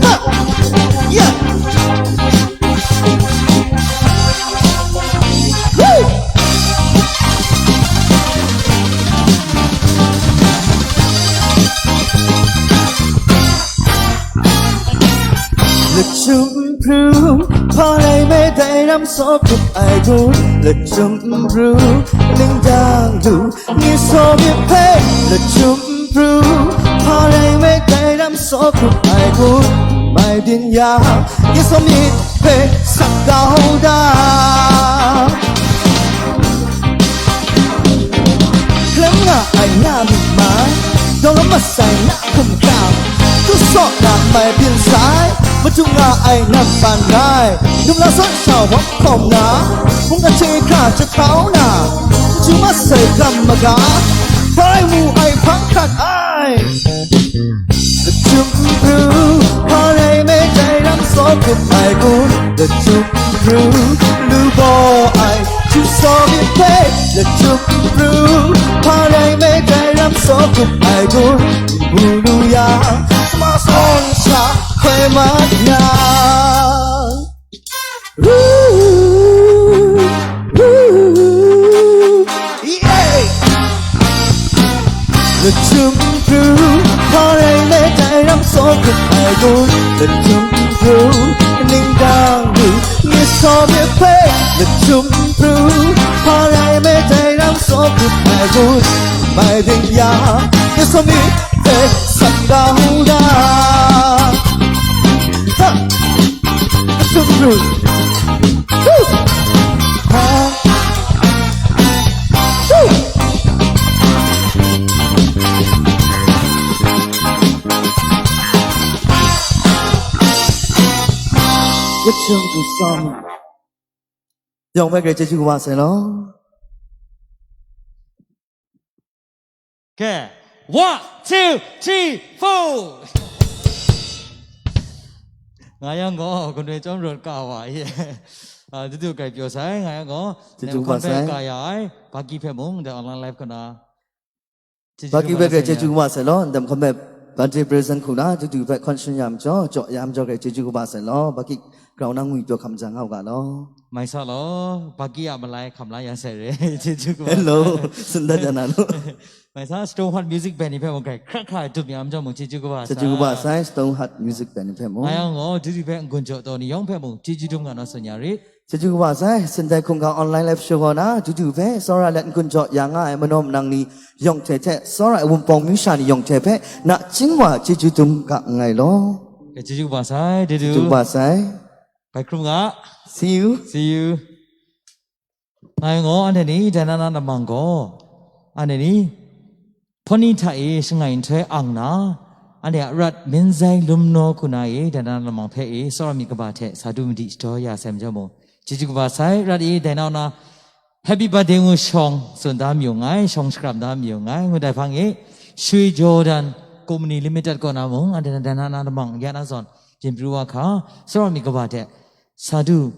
Ha! Yeah! Woo! Lachyum Pru, hpa rai me dai ram saw hkrup ai gun, Lachyum Pru, ning dang du, mi saw myit hpe, Lachyum Pru, hpa rai me dai ram saw hkrup ai gun, mai byin ya, mi saw myit hpe, sa kau da. Hkalem nga ai na myit ma, dawng masai na hkum hkra, tu saw na mai byin sai, madu nga ai nam pan rai, hkum la zawn sa wap hkawm na, hkum na chye hkra jahtau na, n chyu masai kam maga, hpa rai mu ai hpang hkrat ai. Lachyum Pru, hpa rai me dai ram saw hkrup ai gun, Lachyum Pru, lu baw ai, hpyi saw myit hpe, Lachyum Pru, hpa rai me dai ram saw hkrup ai gun, mu lu ya, sama sawn sha, hkoi mat na. Woo! Woo! Yeah! Lachyum Pru, hpa rai me dai ram saw hkrup ai gun, Lachyum Pru, ning dang du, mi saw myit hpe, Lachyum Pru, hpa rai me dai ram saw hkrup ai gun, mai byin ya, mi saw myit hpe, sa kau da. Ha! Lachyum Pru. Woo! Ha! Woo! Lachyum Pru song. Yawng hpe grai chyeju kaba sai law. Okay. One, two, three, four. Nga yang gaw, Gunoi chyawm rawt ka wa e. Ah, dudu grai pyaw sai, nga yang gaw, Chyeju nem kaba hkan hpe sai. Ka ya ai, Baki hpe mung, the online live kaw na. Chyeju Baki kaba hpe sai, chyeju kaba sai law, ndam hkan hpe birthday present hku na, dudu hpe hkawn shin ya majaw, jaw ya majaw hpe chyeju kaba sai law, Baki grau na ngwi pyaw hkam jang nga u ga law. Mai sa law, Baki a malai hkam la ya sai re, chyeju kaba Hello, sai. Sunda jana lo. Mai sa, Stone Heart Music Band ni hpe mung grai, hkra hkra dum ya majaw mung, chyeju kaba sai. Chyeju kaba sai, Stone Heart Music Band ni hpe mung. Nga yang gaw, dudu hpe n-gun jaw taw ni yawng hpe mung, chyeju dum nga naw tsun ya rit. Chyeju kaba sai, Sindai hkungga online live show gaw na, dudu hpe, tsawra let n-gun jaw ya nga ai manaw manang ni yawng hte hte, tsawra ai Wunpawng myu sha ni yawng hte hpe, nachying wa chyeju dum ga nngai law. Chyeju kaba sai, dudu. Chyeju kaba sai. Bai hkrum nga. See you. See you. Ngai ngaw anhte ni, dai na na lamang gaw, anhte ni, hpawni hta e shangai nhtoi ang na, anhte a rat minzai lum naw hku na e, dai na na lamang hpe e, tsawra myit kaba hte sa du madi shadaw ya sai majaw mung, chyeju kaba sai, rat e, dai na na, Happy Birthday ngu shawng tsun da mayu nngai, shawng shakram da mayu nngai, ngu dai hpang e, Shui Jordan Company Limited kaw na mung, anhte na dai na na lamang ya na zawn, byin pru wa hka, tsawra myit kaba hte, Sa du,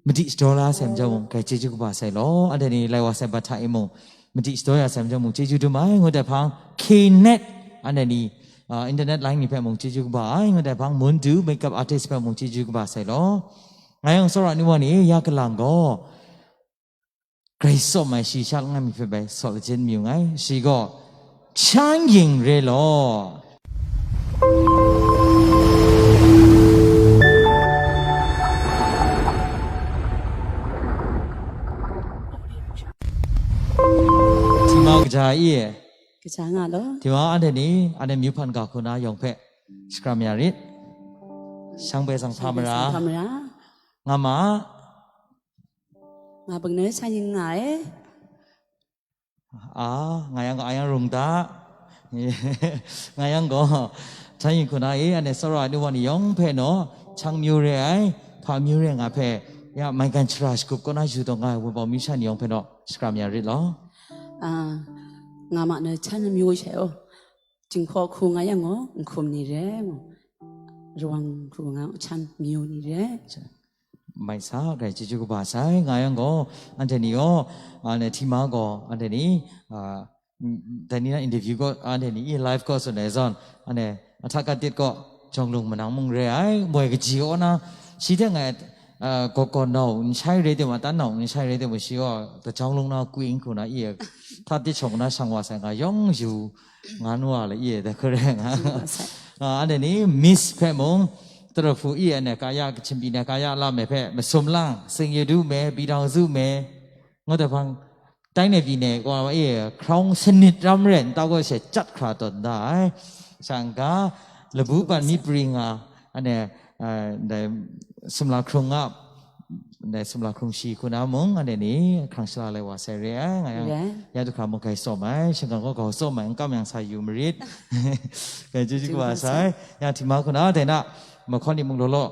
madi shadaw la sai majaw mung, grai chyeju kaba sai law, anhte ni lai wa sai bat hta e mung, madi shadaw ya sai majaw mung, chyeju dum ai, ngut ai hpang, K net, anhte ni, ah, internet line ni hpe mung, chyeju kaba ai, ngut ai hpang, Mundu makeup artist hpe mung, chyeju kaba sai law. Ngai yawng tsawra nu wa ni, ya kalang gaw, Grai tsawm ai shi sha langai mi hpe bai saw lajin mayu nngai. Shi gaw, Chan Ying re law. Hti ma kaja i e. Kaja nga law. Hti ma anhte ni, anhte myu hpan ga hku na yawng hpe shakram ya rit. Shang bai sang hpa mara. Shang bai sang hpa mara. Nga ma. Nga bang nai Chan Ying nga e. A, nga yang gaw, a yang rung ta. Nga yang gaw, Chan Ying hku na e, anhte tsawra ai nu wa ni yawng hpe naw, Chang myu re ai, hpa myu re nga hpe, ya, maigan shara shagup kaw na yu taw nga ai, Wunpawng myu sha ni yawng hpe naw, shakram ya rit law. A, nga ma nai Chan myu she o. Jinghpaw hku nga yang gaw, nhkum ni re, rawang hku nga, Chan myu ni re. Mai sa, grai chyeju kaba sai, nga yang gaw, anhte ni gaw, anhte hti ma gaw, anhte ni, a, dai ni na interview gaw, anhte ni e live gaw tsun ai zawn, anhte ahta katit gaw, jawng lung manang mung re ai, moi kaji kaw na, shi hte ngai, a, gaw gaw nau n shai re tim, atan nau n shai re tim, shi gaw, da jawng lung na kwing hku na e, hta tit shawng na shang wa sai nga yawng yu, Ngan wa la, i e, da hkare nga. Nga sa. Ah, anhte ni Miss hpe mung, tarafu i e, anhte kaya, Kachin pyi ne kaya lam e hpe, masum lang, sing yu du me, bidang zu me, ngut ai hpang, tai ne pyi ne, kaw wa i e, hkrau sanit ram re, nta gaw she chyat hkra tawn da ai. Sha n-ga, labu pan mi pri nga, anhte, ah, ndai, sumla hkrung nga, Ndai sumla hkrung shi hku na mung, anhte ni hkrang shala lai wa sai re ai, nga yang, ya du hkra mung grai tsawm ai, shingkang gaw gau tsawm ai, n kam yang sa yu marit. Grai chyeju kaba sai, ya hti ma hku na, dai na, mahkawn ni mung law law,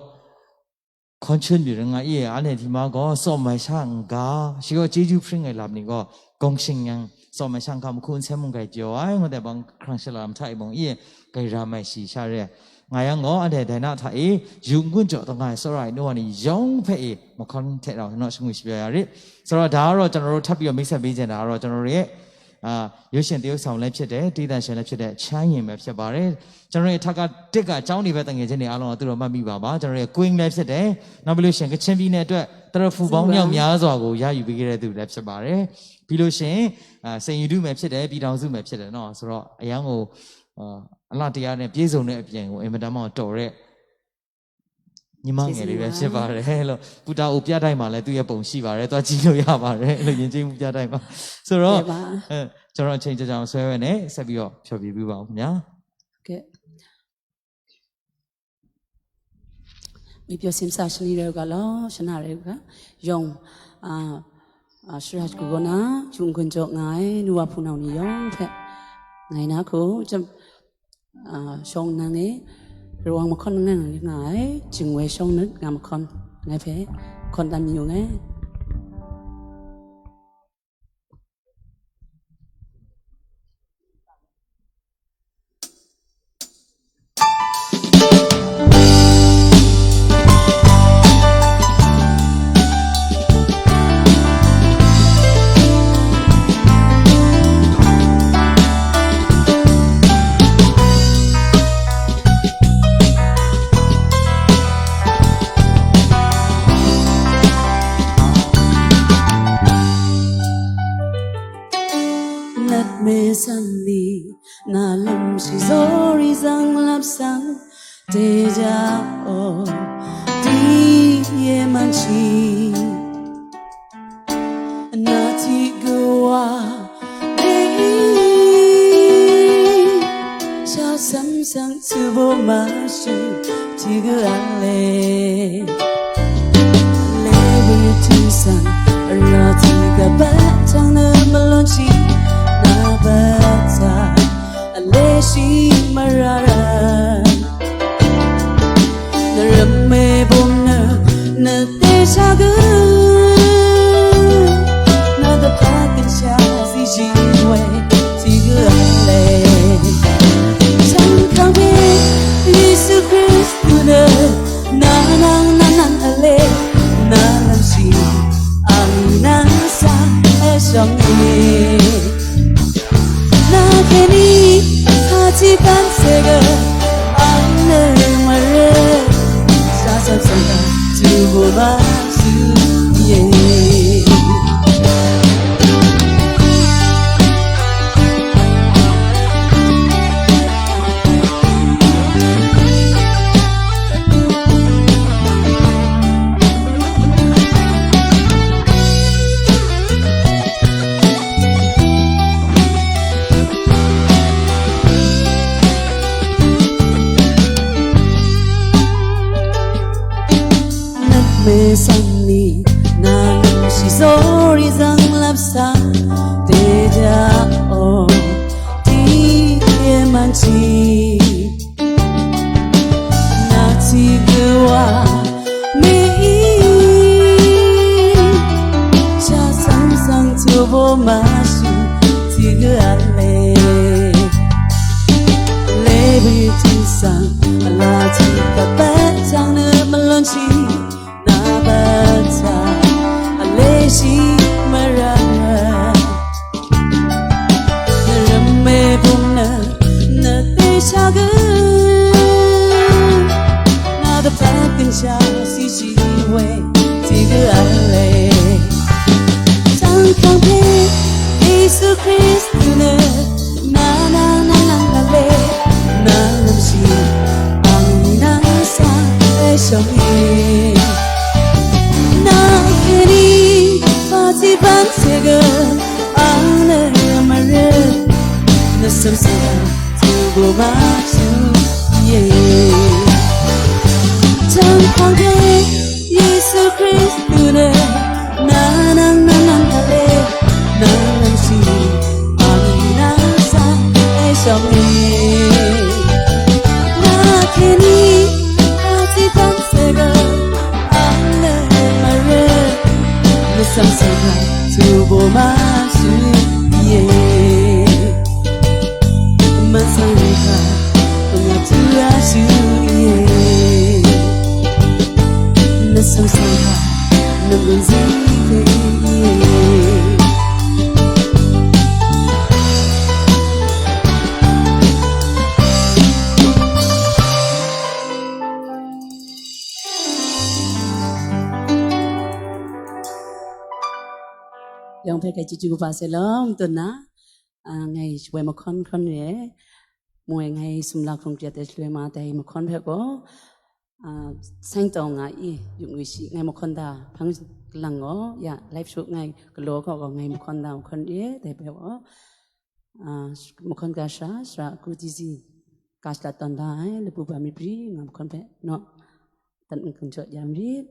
hkawn shun byin ring nga i, anhte hti ma gaw tsawm ai sha n-ga, shi gaw chyeju hpring ai lam ni gaw, gawng shing yang, tsawm ai sha n-ga, mahku nsen mung grai pyaw ai, ngut ai bang hkrang shala lam hta e mung i, grai ram ai shi sha re ai. Nga yang gaw, anhte dai na hta e, yu n-gun jaw taw nga ai tsawra ai nu wa ni yawng hpe e, mahkawn hte rau naw shangwi shapyaw ya rit. Tsawra da rau, ကျွန်တော်တို့ ထပ်ပြီးတော့ မိတ်ဆက်ပေးချင်တာကတော့ ကျွန်တော်တို့ရဲ့ အာ ရုပ်ရှင်သရုပ်ဆောင်လည်းဖြစ်တယ်၊ တေးသံရှင်လည်းဖြစ်တဲ့ ချမ်းယဉ်ပဲဖြစ်ပါတယ်။ ကျွန်တော်တို့ရဲ့ ထပ်ကတစ်ကကျောင်းနေပဲ တငယ်ချင်းတွေအားလုံးက သူတို့မှတ်မိပါပါ။ ကျွန်တော်တို့ရဲ့ Queen လည်းဖြစ်တယ်။ နောက်ပြီးလို့ရှိရင် ကချင်ပြည်နယ်အတွက် သရဖူပေါင်းမြောက်များစွာကို ရယူပေးခဲ့တဲ့သူလည်းဖြစ်ပါတယ်။ ပြီးလို့ရှိရင် အာ စိန်ရတုမယ်ဖြစ်တယ်၊ ပြည်ထောင်စုမယ်ဖြစ်တယ်နော်။ ဆိုတော့ အရမ်းကို အာ အလှတရားနဲ့ပြည့်စုံတဲ့အပြင်ကို အင်မတန်မှတော်တဲ့ ညီမငယ်လေးပဲဖြစ်ပါတယ်လို့ ပူတာအိုပြတိုက်မှာလည်းသူ့ရဲ့ပုံရှိပါတယ်။ သွားကြည့်လို့ရပါတယ်လို့ ယဉ်ကျေးမှုပြတိုက်မှာ။ ဆိုတော့ ကဲပါ အဲ ကျွန်တော်အချိန်ကြာကြာမဆွဲဘဲနဲ့ ဆက်ပြီးတော့ဖျော်ဖြေပေးပါဦးခင်ဗျာ။ ကဲ မီးပျော်စင်စရှနီရဲကလောရှနာရဲကယောင်အာအာရှရတ်ကူကနာဂျုံကွန်ကြောင့်ငါးအဲနူဝါဖူနောင်နီယောင်ဖက်ငါးနာခု အာ ရှောင်းနန်းငယ် ရဝမ်မခွန်ငယ်ငါးအဲ ကျင်ဝဲရှောင်းနစ်ငါမခွန်ငါဖဲခွန်တမ်းယူငယ် Sangli na lam shi zori zang lap sang de ja o, di ye man shi. Na ti gua de sha sam sang tu bo ma shu ti ga le. Le bu tu sang ra ti ga ba chang na ma lon shi na ba ta. A le shi mara ra. Na ram me bum na, na te sha ga. Na da pa kan sha si shi we, si ga le. Chan kang pe, Yesu Kristu na, na nang, na nang a le, na nang shi, ang nang sa, e shang e. Na keni hati ban sega ang le mare sa sa sa tu bo ba su ye. Nat me san ni nang shi zori zang lap sa de ja o ti ye man chi. Na ti gua me i cha sang sang tu bo ma shu ti gua le. Le bi ti sang a la ti ka pa chang ne ma lon chi na ba ta a le shi ma ra. Na ram me bum na, na te sha ga. Na da pa kan sha si shi we, si ga a le. Tang kang pe, Yesu Kristu na, na, na, na, na, na le, na, na, shi, ang, na, sa, e, shong, e. Na, kani, pa, si, ban, se, ga, Ang na mare, na sam sa tu bo ma tu ye. Chang hpang de, Yesu Kristu ne, na nang na nang ale, na nang si, ang na sa, e shang e. Na keni, na si bang se ga, ang na mare, na sam sa ga. Tu bo ma su ye. Man sang re hka, nga tu ra su ye. Na sang sang hka, na gun zi hpe ye. Yawng hpe hkai chyeju kaba sai lawm, tun na, a, ngai shawoi mahkawn hkawn re ai, moi ngai sumla hkrung chya de shaloi ma dai mahkawn hpe gaw, a, Sain Taw Nga I, Yup Ngwi Shi, ngai mahkawn da hpang lang gaw, ya, live show ngai galaw gaw gaw ngai mahkawn da mahkawn re ai, dai hpe gaw, a, mahkawn ga sha, sara ku di zi, ka shalat tawn da ai, lapu ba myit pri, nga mahkawn hpe naw, dan n hkum jaw ya marit.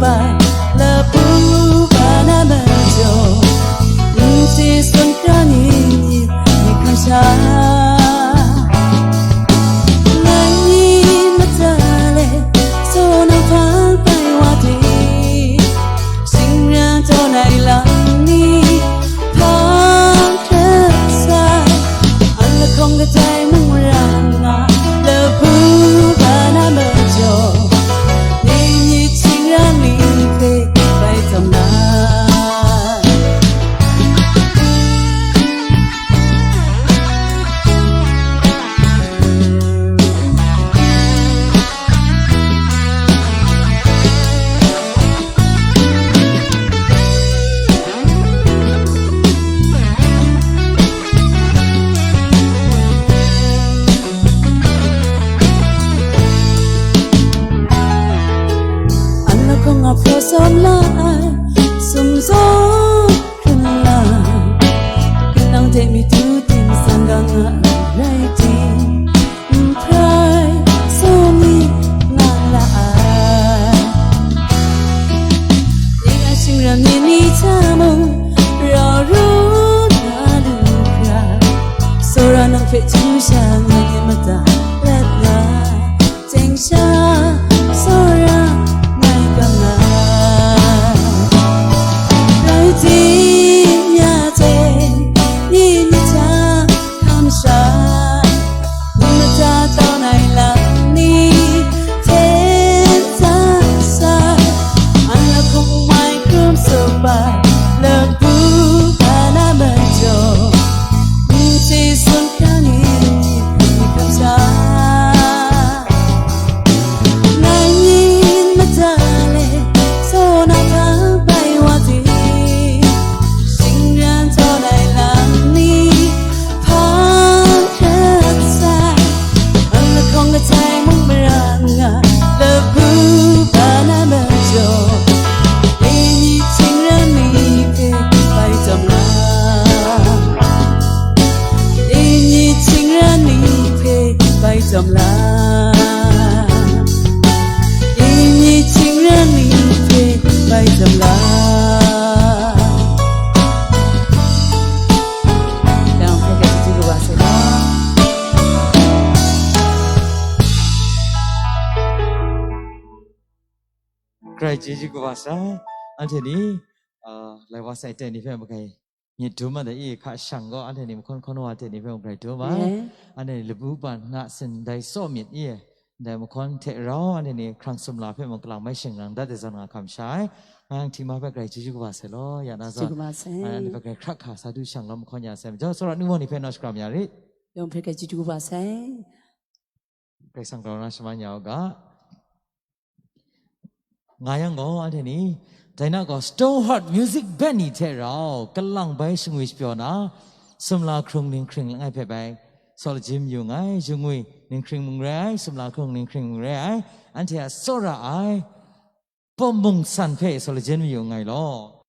bai, lapu ba na majaw, nsi sun kra ni ni hkam sha. Ngai ni mata le, so na hpang bai wa de, shingran taw nai lam ni, hpang hkra sai, an lahkawng kadai mung mara nga, lapu ba na majaw, ni ni htingran ni hpe bai tawn na. An lahkawng a hpraw sawm la ai, sum sawm hkrum la, kanang hte mi tu ting sang ga nga ai rai ting, n hprai sawm mi nga la ai. Ning a shingran ni ni hta mung, rau ru na lu hkra, tsawra nang hpe htu sha ngai mata lat nga, teng sha tsawra ngai kam nga. Rai tim ya hte, ni ni hta hkam sha, ni mata tawn ai lam ni hte hta sai, an lahkawng mai hkrum sawm bai, lapu ba na majaw, nsi sun hkra ni ni hkam sha. Ngai ni mata le, so na hpang bai wa ting, shingran tawn ai lam ni, hpang hkra sai, an lahkawng kadai mung mara nga, lapu ba na majaw, ni ni htingran ni hpe bai tawn la, ni ni htingran ni hpe bai tawn la, ni ni htingran ni hpe bai tawn la. Yang hpe hpe chyeju kaba sai. Grai chyeju kaba sai. Anhte ni, ah, lai wa sai ten ni hpe makai myit dum ai, i hka shang gaw, anhte ni mahkawn hkawn wa hte ni hpe mung grai dum ai. Amen. Anhte ni labu ban na sin dai tsaw myit i, ndai mahkawn hte rau anhte ni hkrang sumla hpe mung kalang mai shingrang dat ai zawn nga hkam sha ai. Ngai yang hti ma hpe grai chyeju kaba sai law, ya na zawn, chyeju kaba sai. Ngai anhte hpe grai hkrak hka sa du shang law mahkawn ya sai majaw, tsawra nu wa ni hpe naw shakram ya rit. Yawng hpe grai chyeju kaba sai. Karai Kasang grau na shaman ya u ga. Nga yang gaw, anhte ni, dai na gaw, Stone Heart Music Band ni hte rau, kalang bai shangwi shapyaw na, sumla hkrung ninghkring langai hpe bai, saw lajim yu nngai, shangwi ninghkring mung rai ai, sumla hkrung ninghkring mung rai ai, anhte a tsawra ai, Pawm mungsan hpe saw lajin mayu nngai law.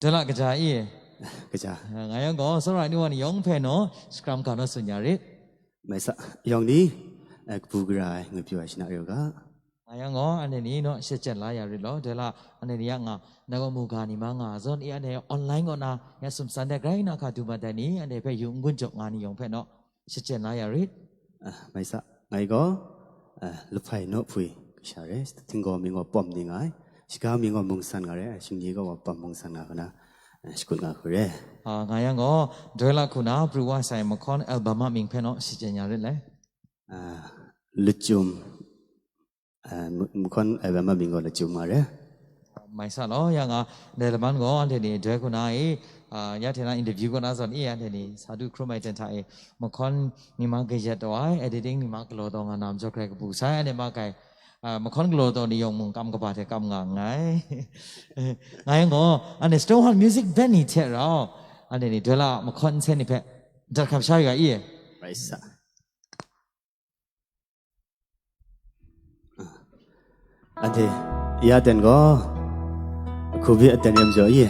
Dala kaja i. Kaja. Nga yang gaw, tsawra ai nu wa ni yawng hpe naw, shakram ga naw tsun ya rit. Mai sa, yawng ni, eh, kabu gara ai, ngut pyaw ai shana rai u ga. Nga yang gaw, anhte ni naw shachyen la ya rit law, dai la, anhte ni ya nga, na gaw mu ga ni ma nga zawn i, anhte online kaw na, ya sumsan de grai na hka du mat ai ni, anhte hpe yu n gun jaw nga ni yawng hpe naw, shachyen la ya rit. Ah, mai sa, ngai gaw, ah, lahpai naw hpui, kasha re, htinggaw mi gaw pawm ni nga ai, shaga mi gaw mungsan nga re, shingni gaw pawm mungsan nga hku na, ah, shakut nga hku re. Ah, nga yang gaw, doi la hku na, pru wa sai mahkawn album a mying hpe naw, shachyen ya rit le. Ah, Lachyum, Ah, mu-, mahkawn ai bai ma bing gaw lachyum nga re. Mai sa law, ya nga, ndai laman gaw, anhte ni doi hku na i, ah, ya hte na interview kaw na zawn i, anhte ni sa du hkrum ai ten hta e, mahkawn ni ma kayat taw ai, editing ni ma galaw taw nga na majaw grai kabu sai, anhte ma kai, ah, mahkawn galaw taw ni yawng mung kam kaba hte kam nga nngai. Nga yang gaw, anhte Stone Heart Music Band ni hte rau, anhte ni doi la mahkawn nsen ni hpe, dat hkam sha yu ga i. Mai sa. Anhte, ya ten gaw, Covid aten re majaw e,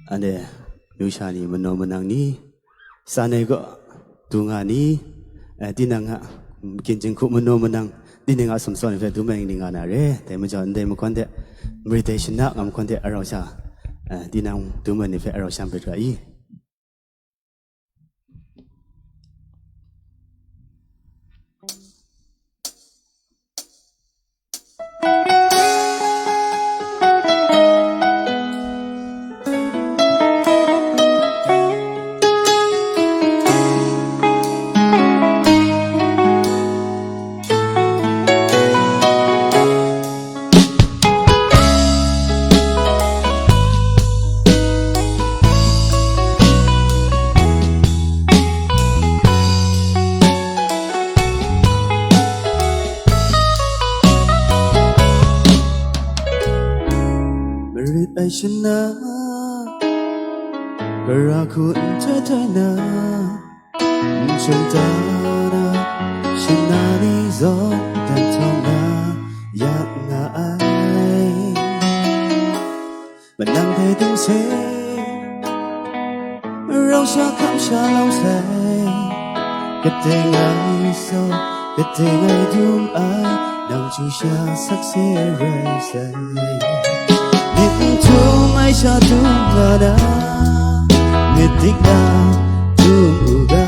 anhte amyu sha ni, manaw manang ni, san ai kaw du nga ni, eh, tinang a, mm, gin jinghku manaw manang, tinang a sumsawng ni hpe dum ai ni nga na re. Dai majaw, ndai mahkawn de, marit ai shana nga mahkawn de arau sha, eh, tinang dum ai ni hpe arau sha mpet ra i. Marit ai shana, gara hku n htoi htoi na, n shun ta na, shana ni zawn dan htawm na, ya nga ai. Manang hpe dum se, rau sha hkam sha lau sai, kadai ngai so, kadai ngai dum ai, nang chyu sha sakse rai sai. Myit n htum ai sha dum nga na, myit dik na dum u ga,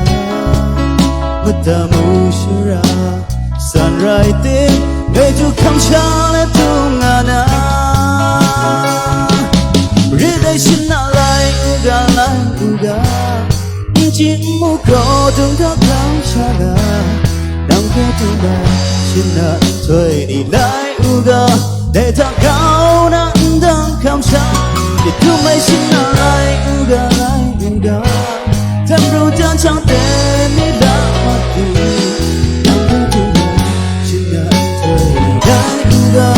mada mu shara, san rai ting, mei du hkam sha let dum nga na. Rit ai shana lai u ga, lai u ga, n chyi n mu gaw dung da hkam sha ga, nang hpe dung ai shana nhtoi ni lai u ga, dai hta grau na n dang hkam sha, ya dum ai shana lai u ga, lai u ga, dan pru dan hkyang ten ni la ma du, nang hpe dung ai shana nhtoi ni lai u ga,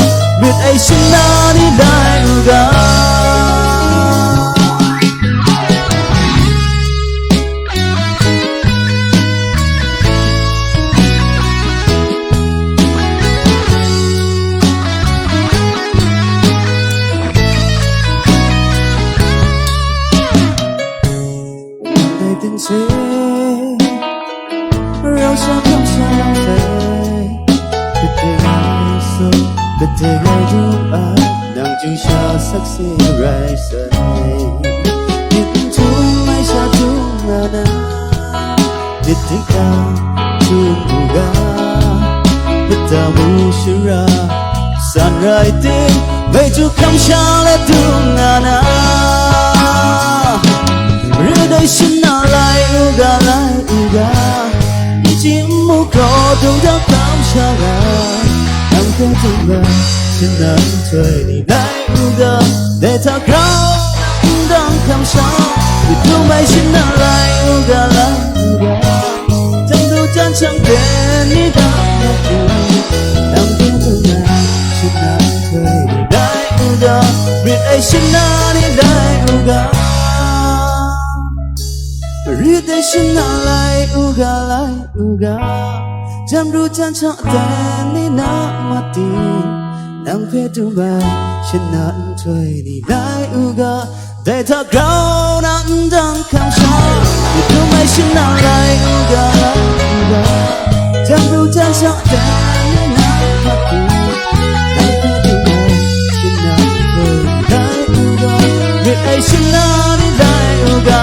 rit ai shana ni lai u ga. Dai ting se, rau sha hkam sha lau sai, kadai ngai so, kadai ngai du ai, nang chyu sha sakse rai sai. Myit n htum ai sha dum nga na, myit dik na dum u ga, mada mu shara, san rai ting, mei du hkam sha let dum nga na. Rit ai shana lai u ga, lai u ga, n chyi n mu gaw dung da hkam sha ga, nang hpe dung ai shana nhtoi ni lai u ga, dai hta grau na n dang hkam sha, ya dum ai shana lai u ga, lai u ga, dan pru dan hkyang ten ni la ma du, nang hpe dung ai shana nhtoi ni lai u ga, rit ai shana ni lai u ga. Rit ai shana lai u ga, lai u ga, dan pru dan hkyang ten ni na ma ting, nang hpe dung ai shana nhtoi ni lai u ga, dai hta grau na n dang hkam sha, ya dum ai shana lai u ga, lai u ga, dan pru dan hkyang ten ni na ma ting, nang hpe dung ai shana nhtoi ni lai u ga, rit ai shana ni lai u ga.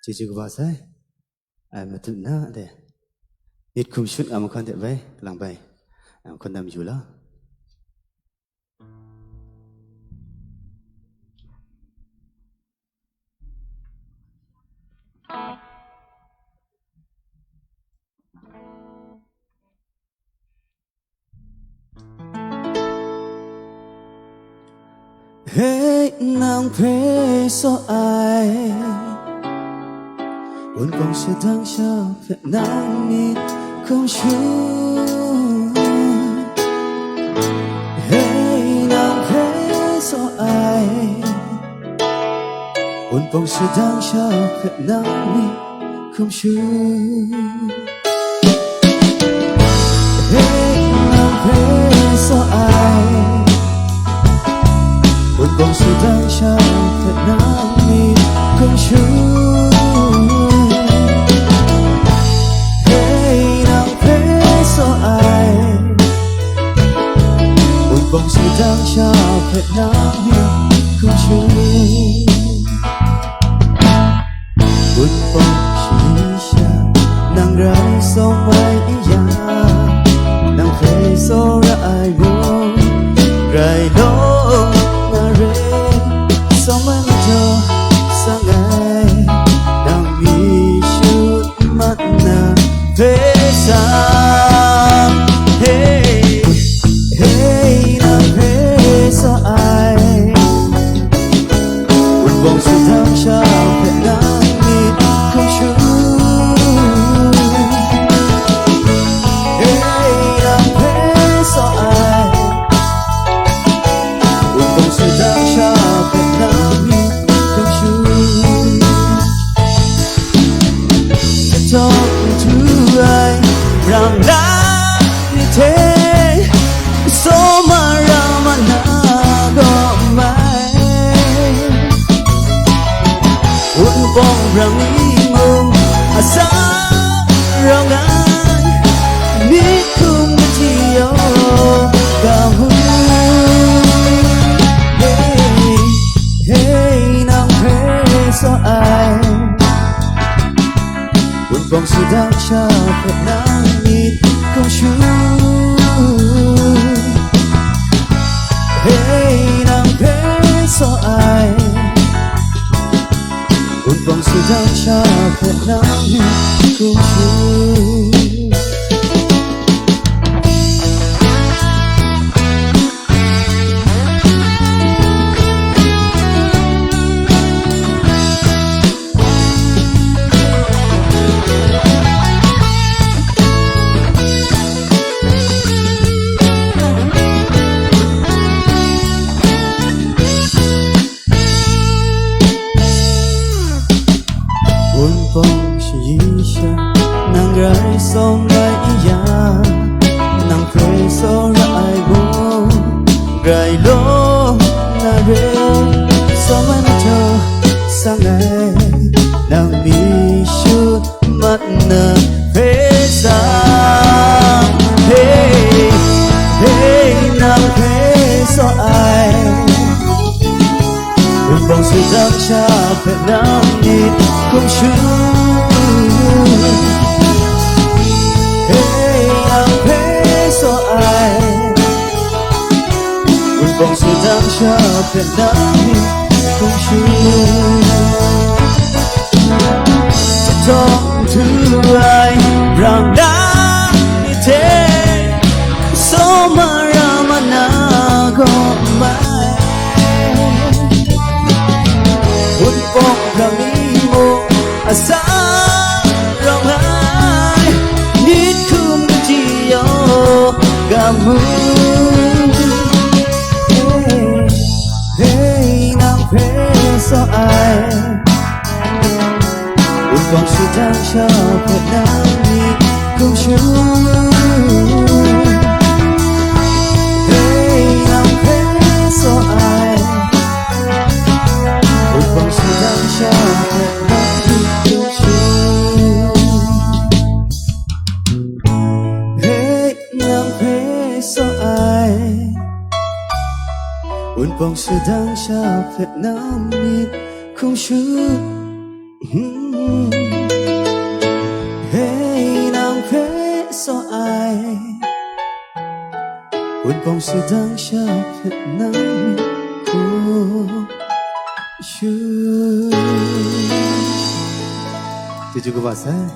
Chyeju kaba sai. Ai, matut na de. Myit hkum shut nga mahkawn de bai, lang bai. Ai, hkundam yu la. Hei, nang hpe saw ai, wunpawng shadang sha hpe nang myit hkum shut. Hei, nang hpe saw ai, Wunpawng shadang sha hpe nang myit hkum shu. Hei, nang hpe saw ai. Wunpawng shadang sha hpe nang myit hkum shu. Hei, nang hpe saw ai. Wunpawng shadang sha hpe nang myit hkum shu. Wunpawng shayi sha nang rai sawm ai n yang, nang hpe tsawra ai gaw, rai law na re, sawm ai majaw sang ai, nang myit shut mat na hpe sa. Hey, hey, nang hpe sa ai. Wunpawng shadang sha hpe nang myit hkum shu. Hey, nang hpe sa ai. Wunpawng shadang sha hpe nang myit hkum shu. Chyawm htu ai, rang lang ni hte, sawma ra ma na gaw mai. Wunpawng brang ni mung, atsam rawng ai, myit hkum machyi yaw ga mu. Hey, hey, nang hpe saw ai. Wunpawng shadang sha hpe nang myit hkum shu. Hey, nang hpe saw ai. Wunpawng shadang sha hpe nang myit hkum shu. Wunpawng shayi sha, nang rai sawm ai n yang, nang hpe tsawra ai gaw, rai law na re, sawm ai majaw sang ai, nang myit shut mat na hpe sa. Hey, hey, nang hpe saw ai. Wunpawng shadang sha hpe nang myit hkum shu. Hey, nang hpe saw ai. Wunpawng shadang sha hpe nang myit hkum shu. Chyawm htu ai, rang lang ni hte, sawma ra ma na gaw mai. Wunpawng hkra mi mung, atsam rawng ai, myit hkum machyi yaw ga mu. Hey, hey, nang hpe saw ai. Wunpawng shadang sha hpe nang myit hkum shu. Hey, nang hpe saw ai. Wunpawng shadang sha hpe nang myit hkum shu. Hey, nang hpe saw ai. Wunpawng shadang sha hpe nang myit hkum shu. Hmm. Hey, nang hpe saw ai. Wunpawng shadang sha hpe nang myit hkum shu. Chyeju kaba sai.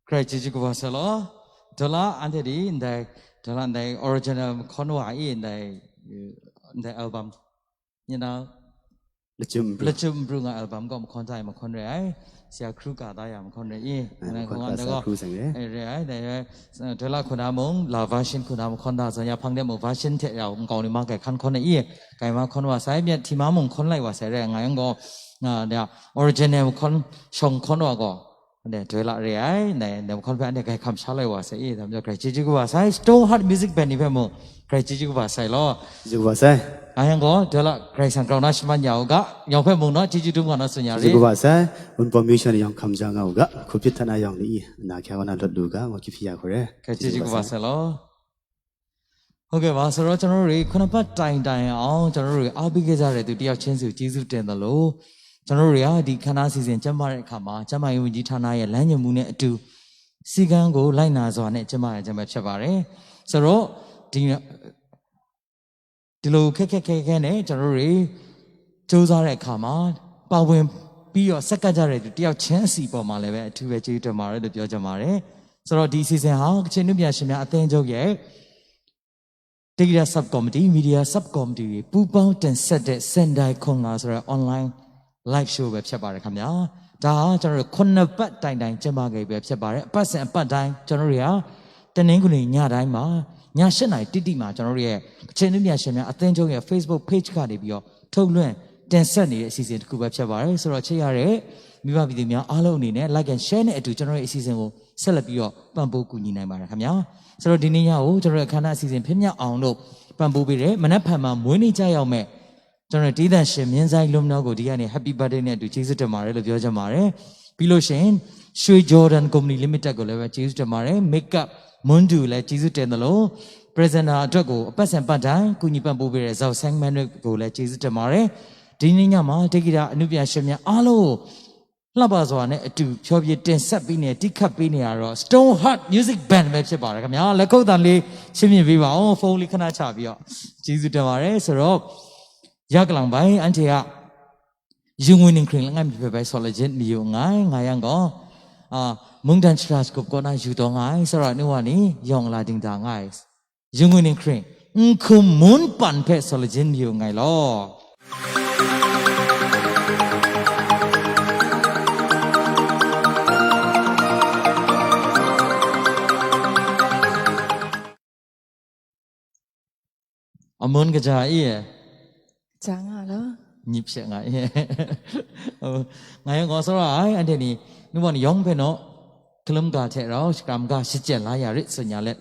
Hkrai chyeju kaba sai law. Dala anhte di ndai, dala ndai original hkawn wa i ndai, ndai album. You know, Lachyum Bru. Lachyum Bru nga album gaw mahkawn hta e mahkawn re ai. Sya hkru ka da ya mahkawn re i. Ai, nang mahkawn hkawng ta an da sa gaw, hkru seng re. Eh, re ai, dai rai, eh, doi la hku na mung, la version hku na mahkawn da zawn ya hpang de mung version hte ya nkau ni ma kai hkan hkawn ai i. Kai ma hkawn wa sai, myat hti ma mung hkawn lai wa sai re, nga yang gaw, nga, da, original mahkawn shawng hkawn wa gaw, Ande, doi la re ai, ndai, ndai mahkawn hpe anhte grai hkam sha lai wa sai i, dam jaw grai chyeju kaba sai, Stone Heart Music Band ni hpe mung, grai chyeju kaba sai law. Chyeju kaba sai. Nga yang gaw, doi la, Karai Kasang grau na shaman ya u ga, yawng hpe mung naw, chyeju dum nga naw tsun ya re. Chyeju kaba sai, Wunpawng Mission yawng hkam ja nga u ga, Hkupit hta na yawng ni i, na hkya wa na lawt lu ga, ngu hkyi hpyi ya hkoi re. Grai chyeju kaba sai law. Okay, ဟုတ်ကဲ့ပါ။ ဆိုတော့ ကျွန်တော်တို့တွေ ခုနစ်ပတ်တိုင်တိုင်အောင် ကျွန်တော်တို့တွေ အားပေးခဲ့ကြတဲ့သူ တစ်ယောက်ချင်းစီကို ကျေးဇူးတင်သလို ကျွန်တော်တို့တွေက ဒီအခမ်းအနား အစီအစဉ် ကျင်းပတဲ့အခါမှာ ကျန်းမာရေးဝန်ကြီးဌာနရဲ့ လမ်းညွှန်မှုနဲ့အတူ စည်းကမ်းကို လိုက်နာစွာနဲ့ ကျင်းပနိုင်ခြင်းပဲ ဖြစ်ပါတယ်။ ဆိုတော့ ဒီ ဒီလိုခက်ခက်ခဲခဲနဲ့ ကျွန်တော်တို့တွေ စူးစမ်းတဲ့အခါမှာ ပါဝင်ပြီးတော့ ဆက်ကပ်ကြတဲ့သူ တစ်ယောက်ချင်းစီအပေါ်မှာလည်းပဲ အထူးပဲ ကျေးဇူးတင်ပါတယ်လို့ ပြောချင်ပါတယ်။ ဆိုတော့ ဒီအစီအစဉ်ဟာ ကချင်အနုပညာရှင်များအသင်းချုပ်ရဲ့ Tekida Sub Committee, Media Sub Committee တွေ ပူးပေါင်းတင်ဆက်တဲ့ Sendai Khon Nga ဆိုတဲ့ online live show ပဲ ဖြစ်ပါတယ်ခင်ဗျာ။ ဒါဟာ ကျွန်တော်တို့ ခုနှစ်ပတ်တိုင်တိုင် ကျင်းပခဲ့ပြီး ဖြစ်ပါတယ်။ အပတ်စဉ်အပတ်တိုင်း ကျွန်တော်တို့တွေက တနင်္ဂနွေညတိုင်းမှာ ည ရှစ်နာရီတိတိမှာ ကျွန်တော်တို့ရဲ့ ကချင်အနုပညာရှင်များအသင်းချုပ်ရဲ့ Facebook Page ကနေပြီးတော့ ထုတ်လွှင့်တင်ဆက်နေတဲ့ အစီအစဉ်တစ်ခုပဲ ဖြစ်ပါတယ်။ ဆိုတော့ ချစ်ရတဲ့ မိဘပြည်သူများအားလုံးအနေနဲ့ like and share နဲ့အတူ ကျွန်တော်ရဲ့ အစီအစဉ်ကို ဆက်လက်ပြီးတော့ ပံ့ပိုးကူညီနိုင်ပါတယ်ခင်ဗျာ။ ဆိုတော့ ဒီနေ့ညကို ကျွန်တော်ရဲ့ အခမ်းအနား အစီအစဉ် ဖြစ်မြောက်အောင်လို့ ပံ့ပိုးပေးတဲ့ မနက်ဖြန်မှာ မွေးနေ့ကျရောက်မဲ့ ကျွန်တော်ရဲ့ တေးသံရှင် မင်းစိုင်းလွမ်နီကို ဒီကနေ Happy Birthday နဲ့အတူ ကျေးဇူးတင်ပါတယ်လို့ ပြောချင်ပါတယ်။ ပြီးလို့ရှိရင် ရွှေ Jordan Company Limited ကိုလည်းပဲ ကျေးဇူးတင်ပါတယ်။ Makeup Mundu ကိုလည်း ကျေးဇူးတင်သလို Presenter အတွက်ကို အပတ်စဉ်ပတ်တိုင်း ကူညီပံ့ပိုးပေးတဲ့ ဇော်ဆန်းမန်းတို့ကိုလည်း ကျေးဇူးတင်ပါတယ်။ ဒီနေ့ညမှာ တေးဂီတအနုပညာရှင်များအားလုံးကို လှပစွာနဲ့အတူ ဖျော်ဖြေတင်ဆက်ပေးနေ တီးခတ်ပေးနေတာတော့ Stone Heart Music Band ပဲ ဖြစ်ပါတယ်ခင်ဗျာ။ လက်ခုပ်သံလေး ချီးမြှင့်ပေးပါအောင်။ ဖုန်းလေး ခဏချပြီးတော့ ကျေးဇူးတင်ပါတယ်။ ဆိုတော့ ရကလံပိုင်း အန်တီက ယူငွေနင်ခရင် လငါ့မီဖဲဘဲ စော်လချင်း မီယူငိုင် ငါယံကော အာ မုန်တန်ချရာစကုပ်ကောနာ ယူတော်ငိုင် ဆိုတော့ နုဝါနီ ယောင်လာဒင်တာငိုင် ယူငွေနင်ခရင် ငခုမ်မွန်းပန်ဖဲ စော်လချင်း မီယူငိုင်လော အမွန်းကကြာအီး ကြာငါလော ညစ်ဖြတ်ငါအီး ငါယံကော စောရအိုင် အန်တီနီ နုမောင်ယောင်ဖဲနော် ကလမ်ဂါထဲရော စကရမ်ဂါ ရှစ်ကျက်လာရရစ် စညာလက်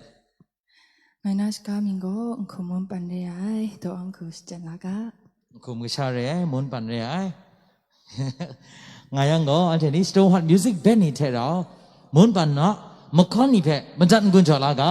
ငါနာရှကားမင်းကို အခုမွန်းပန်ရဲအိုင် တော့အခုရှစ်ကျက်လာက အခုမွန်းပန်ရဲအိုင် မွန်းပန်ရဲအိုင် ငါယံကော အန်တီနီ Stone Heart Music Band နီထဲရော မွန်းပန်နော် မခွန်နီဖဲ မတန်ကွန်ကျော်လာက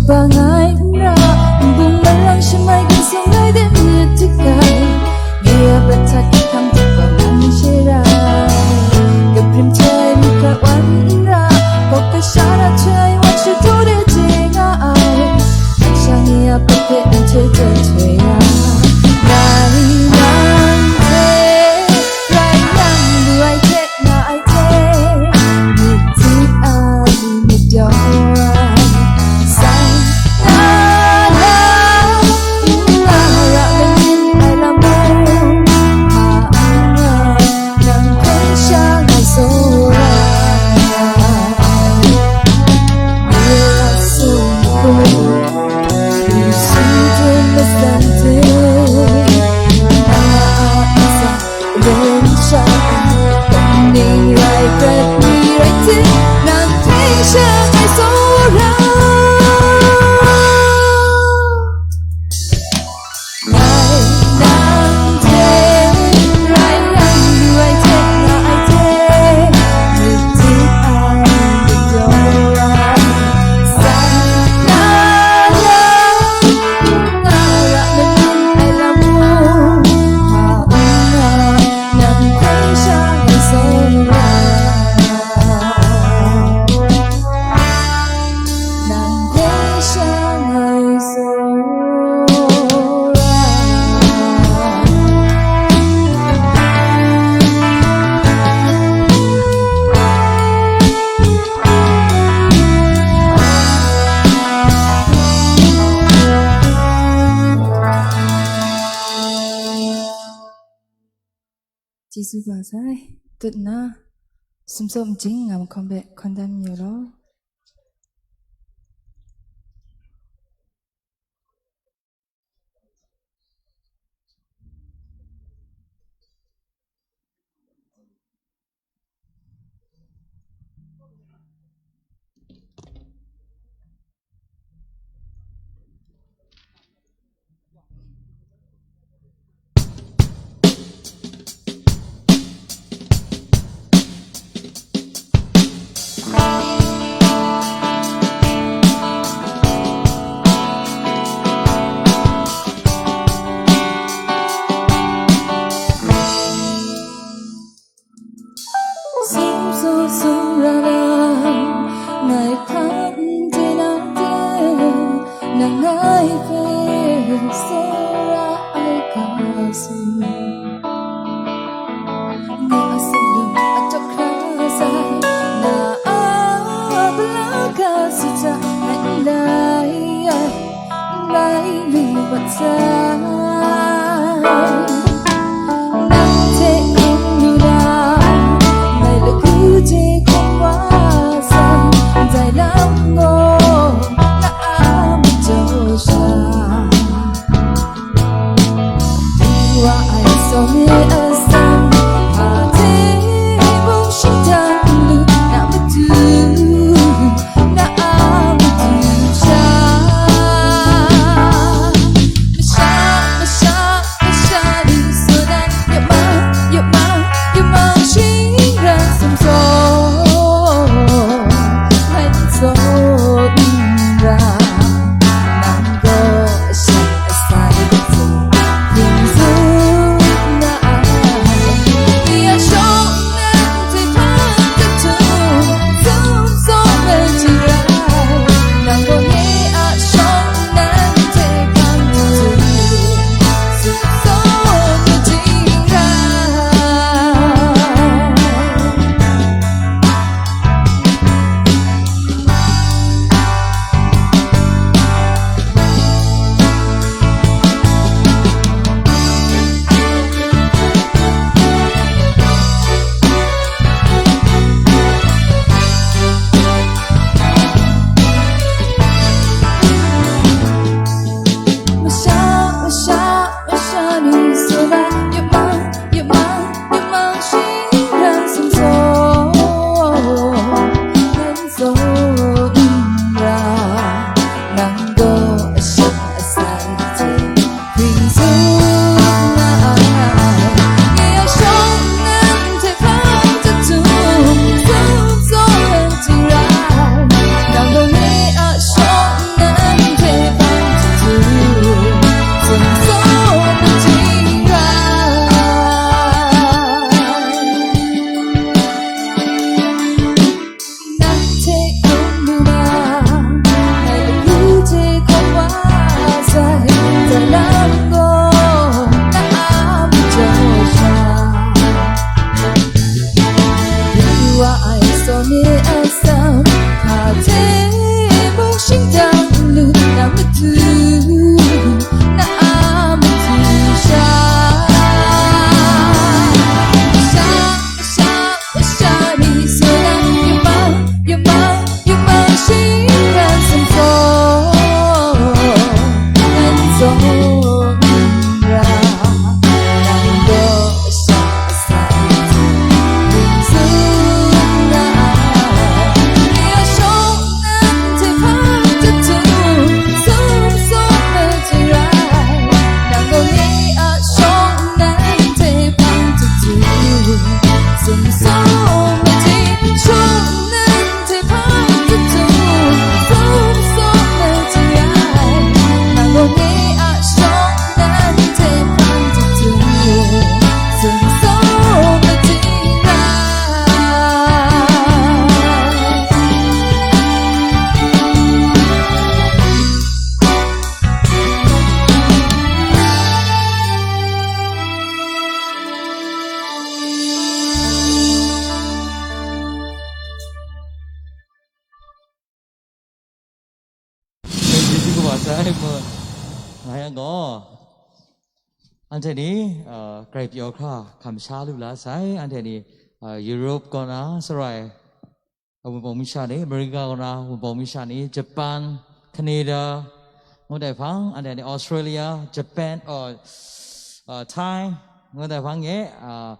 Bang ai n ra, nbung marang shamai ginsa rai de myit htik ai, nye a prat hta hkying hkam hte bang ai she rai. Kabrim hte myit hkra wan n ra, kawk kasha na hte wan shadaw de chye nga ai. Sha ni a prat hpe n hte hte hte ya, ngai nang hte rai yang lu ai hte nga ai hte, myit htik ai myit pyaw ai, sang na la, la ra lamin ai lam mung, ma nga, nang hpe sha ngai tsawra ai. Mira sung kum, yu su dun masan dun, na a ntsa len sha ai, ning rai prat ni rai tim, nang hpe sha ngai tsawra. Ngai nang hte rai yang lu ai hte nga ai hte, myit htik ai myit pyaw ai, sang na la, nga ra mamin ai lam mung, hpa n nga, nang hpe sha ngai tsawra. Nang hpe sha ngai tsawra. Chyeju kaba sai, tut nna, sumsawp majing nga mahkawm hpe hkawn dan mayu law. Sum sum sum ra lam, ngai hpa n chye nang hte, nang ngai hpe tsawra ai ga sum. Ngai a sumlum a chyawp hkra sai, na a palaka si hta ngai n lai ai. Bai lu mat sai, nang hte hkrum lu na, ngai lagu hte hkrum wa sai, ndai lam gaw na a majaw sha. Du wa ai tsawm e atsam, hpa hte mung shingtang lu na matu. Na a matu sha, masha, masha, masha ni tsun ai, yamang, yamang, yamang shing rai sumsawt, ngai n tsaw n ra, nang gaw sha asai, yin tsun na ai. Gaw, anhte ni, uh, grai pyaw hkra hkam sha lu la sai, anhte ni, uh, Europe kaw na, sarai, uh, Wunpawng Misha ni, America kaw na, Wunpawng Misha ni, Japan, Canada, ngut ai hpang, anhte ni Australia, Japan, uh, uh, Thai, ngut ai hpang ye, uh,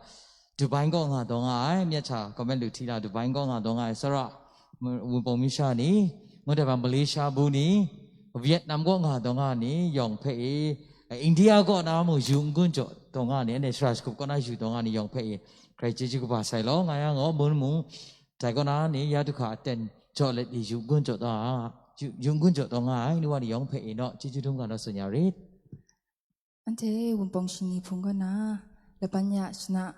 Dubai kaw nga daw nga ai, myit hta comment lu hti la, Dubai kaw nga daw nga ai, sarai, Wunpawng Misha ni, ngut ai hpang Malaysia bu ni, Vietnam kaw nga daw nga ni, yawng hpe i, India kaw na mung yu n-gun jaw daw nga ni, anhte sara shagup kaw na yu daw nga ni, yawng hpe i, grai chyeju kaba sai law, nga yang gaw, mun mung, dai kaw na ni, ya du hka aten jaw let i, yu n-gun jaw daw nga, yu, yu n-gun jaw daw nga ai, ni wa ni yawng hpe i naw, chyeju dum ga naw tsun ya rit. Anhte Wunpawng Shingni Hpung kaw na, laban ya shana,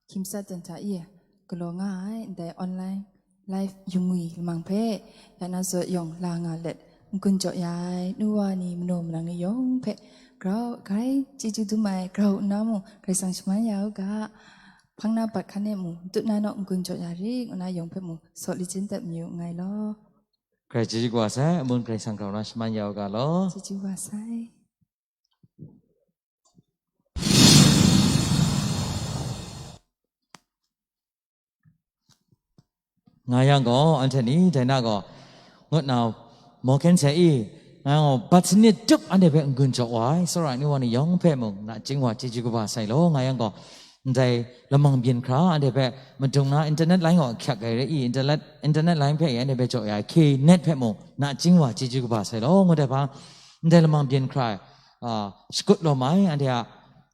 hkying sat ten hta i, galaw nga ai, ndai online live yungwi lamang hpe, ya na zawn yawng la nga let, n-gun jaw ya ai, nu wa ni, manaw manang ni yawng hpe, grau, grai, chyeju dum ai, grau nna mung, Karai Kasang shaman ya u ga, hpang na bat hkan e mung, n tut na naw n-gun jaw ya rit, ngu na yawng hpe mung, sawt lachyum dat mayu nngai law. Grai chyeju kaba sai, amun Karai Kasang grau na shaman ya u ga law. Chyeju kaba sai. Nga yang gaw, anhte ni dai na gaw, ngut na, mawhken sai i, nga yang gaw, bat sanit tup anhte hpe n-gun jaw wa ai, sarai ni wa ni yawng hpe mung, nachying wa chyeju kaba sai law, nga yang gaw, ndai lamang byin hkra, anhte hpe madung na internet line gaw ahkyak ai rai i, internet, internet line hpe i anhte hpe jaw ya ai, K net hpe mung, nachying wa chyeju kaba sai law, ngut ai hpang, ndai lamang byin hkra, a, shakut lawm ai, anhte a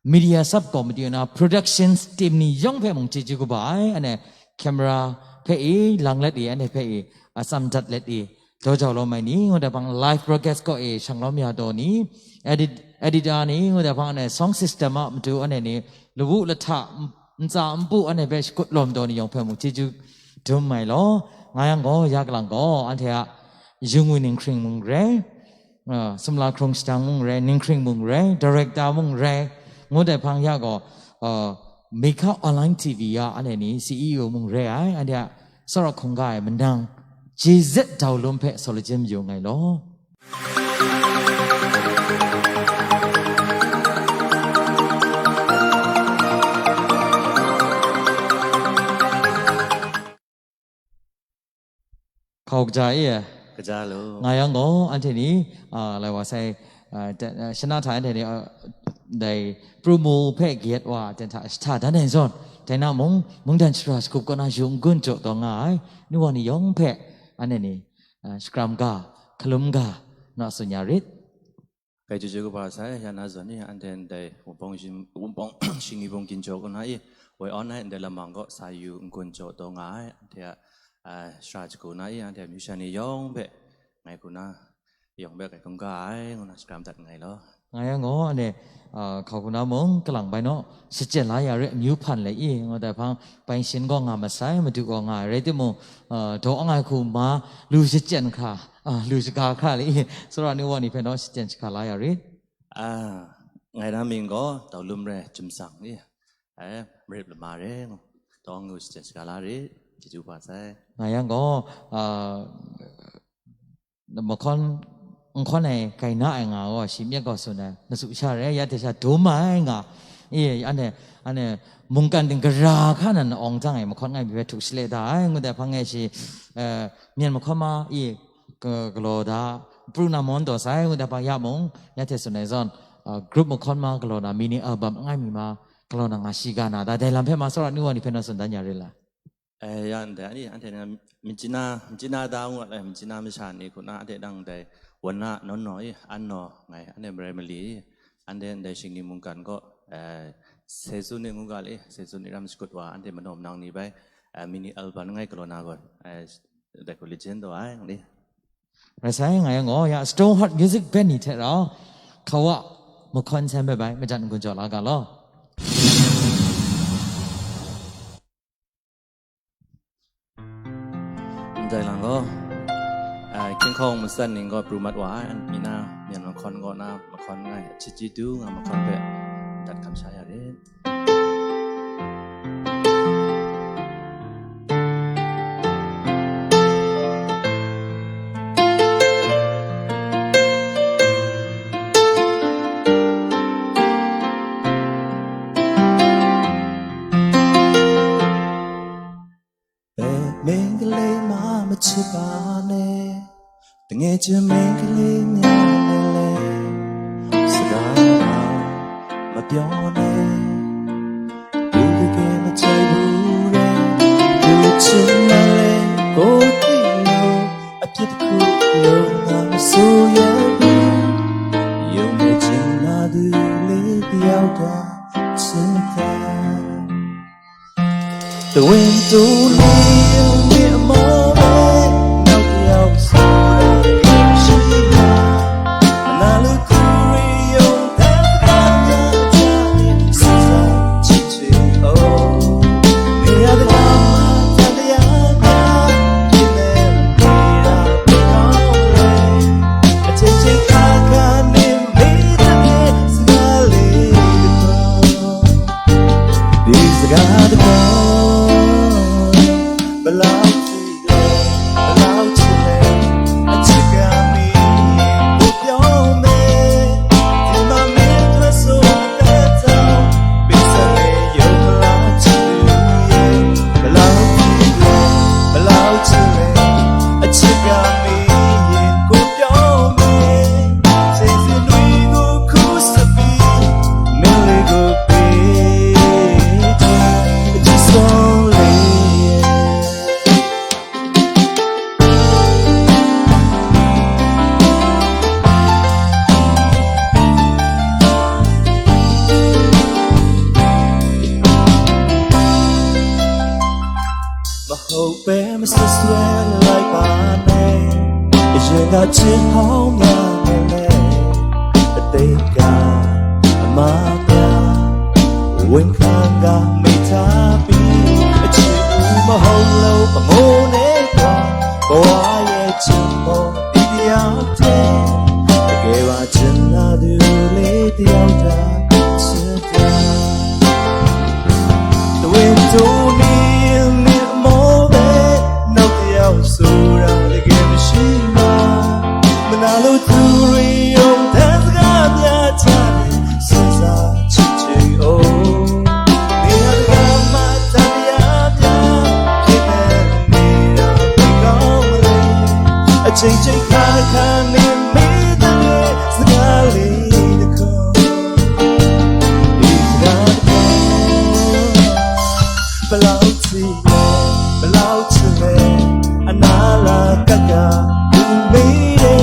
media sub committee na productions team ni yawng hpe mung chyeju kaba ai, anhte camera hpe i, lang let i, anhte hpe i, atsam dat let i, daw jau lawm ai ni, ngut ai hpang live broadcast kaw e shang lawm ya daw ni, edit, editor ni, ngut ai hpang anhte sound system a matu anhte ni, lawu lahta, n-, ntsa npu anhte hpe shakut lawm daw ni yawng hpe mung chyeju dum ai law, nga yang gaw, ya kalang gaw, anhte a yungwi ninghkring mung rai, a, sumla hkrung shadang mung rai, ninghkring mung rai, director mung rai, ngut ai hpang ya gaw, a, Megha Online T V a anhte ni C E O mung rai ai, anhte a tsawra hkungga ai manang, J Z Daulum hpe sawlachyum yu nngai law. Hkau kaja e. Kaja lu. Nga yang gaw, anhte ni, a, lai wa sai, a, da-, a, shana hta anhte ni, a, dai prumo hpe gyet wa, ten hta, shahta dan ai zawn, dai na mung, mungdan shara shagup kaw na yu n-gun jaw taw nga ai, nu wa ni yawng hpe, anhte ni, a, shakram ga, hkalum ga, naw tsun ya rit. Grai chyeju kaba sai, ya na zawn ni, anhte ndai Wunpawng Shin-, Wunpawng Shingni Hpung ginjaw kaw na i, woi awn ai ndai lamang kaw sa yu n-gun jaw taw nga ai, anhte a, a, shara shagu na i, anhte a amyu sha ni yawng hpe, ngai hku na, yawng hpe grai hkungga ai, ngu na shakram dat nngai law. Nga yang gaw, anhte, a, hkau hku na mung, kalang bai naw, shachyen la ya re, amyu hpan le i, ngu dai hpang, bai shin gaw nga masai, madu gaw nga ai, rai timung, a, daw ang ai hku ma, lu shachyen hkra, a, lu shaga hkra le i, tsawra ni wa ni hpe naw shachyen shaga la ya rit. A, ngai na mying gaw, Daulum rai, Jumsang i, ai, Marip lama rai, ngu, daw ang lu shachyen shaga la rit, chyeju kaba sai. Nga yang gaw, a, mahkawn, nhkawn ai, grai na ai nga gaw, shi myit gaw tsun ai, matsu sha rai, ya hte sha dum ai nga, e, anhte, anhte, mungkan ting gara hka nan awng jang e, mahkawn ngai mi hpe htuk shale da ai, ngut ai hpang e shi, e, myen mahkawn ma, e, ga-, galaw da, pru na mawn taw sai, ngut ai hpang ya mung, ya hte tsun ai zawn, a, group mahkawn ma galaw na, mini album langai mi ma, galaw na nga shi ga na, da, dai lam hpe ma tsawra ni wa ni hpe naw tsun dan ya rit la. Eh, ya ndai, ani, anhte na, myit chyanna, myit chyanna da ngu ai, myit chyanna masha ni hku na, anhte nang ndai, wan na, nawn naw i, an naw ngai, anhte marai mali i, anhte ndai shingni mungkan gaw, eh, seisun ni ngu ga le, seisun ni ram shakut wa, anhte manaw manang ni bai, eh, mini album langai galaw na gaw, eh, dai hku lachyum taw ai, ngu ni. Rai sai, nga yang gaw, ya, Stone Heart Music Band ni hte rau, Hkawa, mahkawn sai bai bai, majan n-gun jaw la ga law. Ndai lang gaw, ah, hkying hkawng matsan ning gaw pru mat wa ai, an mi na, myen mahkawn kaw na, mahkawn ngai, chyeju du nga mahkawn hpe, dat hkam sha ya rit. ချစ်ပါနဲ့ တငယ်ချင်းမင်းကလေးများနဲ့လည်း စကားမပြောနဲ့ သူတကယ်မကြိုက်ဘူးတဲ့ သူချစ်မှလည်း ကိုယ်သိလို့ အပြစ်တစ်ခုလုံးငါမစိုးရဘူး ယုံနေချင်လာသူလေးတစ်ယောက်သာ ချစ်တာ The window လေးရဲ့အမော်ပဲ နောက်တစ်ယောက်ဆိုတာရှိလား အနာလိုသူတွေယုံတတ်တာများများ စဉ်းစားကြည့်ချင် oh နေရာတစ်ခါမှာ တန်တရားများ ဖြစ်နေနေတာ ဘယ်ကောင်းလဲ အချိန်ချင်းခါခါနဲ့ မေးတတ်တဲ့ စကားလေးတစ်ခု ဒီစကားတစ်ခု ဘယ်လောက်ထိလဲ ဘယ်လောက်ချစ်လဲ အချစ်ကမီး ကိုပြောမယ် ဒီမှာမင်းအတွက်ဆို အသက်တောင် ပေးစမ်းနေရုံမလား ချစ်သူရဲ့ ဘယ်လောက်ထိလဲ ဘယ်လောက်ချစ်လဲ အချစ်ကမီး ကိုပြောမယ် ချိန်စဉ်တွေကိုခုဆက်ပြီး မင်းလေးကိုပေးချင် အချစ်ဆုံးလေးရဲ့ မဟုတ်ပဲ မစွပ်စွဲလိုက်ပါနဲ့ အရင်ကချစ်ဟောင်းများနဲ့လည်း အတိတ်ကအမှားများ ဝန်ခံကမေ့ထားပြီး အချစ်ဦးမဟုတ်လို့ အမိုးနဲ့ကွာ ဘဝရဲ့ချစ်ဖို့ ဒီတစ်ယောက်တည်း တကယ်ပါချင်လာသူလေးတစ်ယောက်သာ ချစ်တာ The window လေးရဲ့အမော်ပဲ နောက်တစ်ယောက်ဆိုတာ တကယ်မရှိမှ မနာလိုသူတွေယုံတန်စကားများချတယ် စဉ်းစားကြည့်ချင် oh နေရာတစ်ခါမှာ တန်တရားများ ဖြစ်နေနေတာ ဘယ်ကောင်းလဲ အချိန်ချင်းခါခါနဲ့ မေးတတ်တဲ့ စကားလေးတစ်ခု ဒီစကားတစ်ခု ဘယ်လောက်ထိလဲ ဘယ်လောက်ချစ်လဲ အနာလာကပ်ကပ် သူမေးတယ်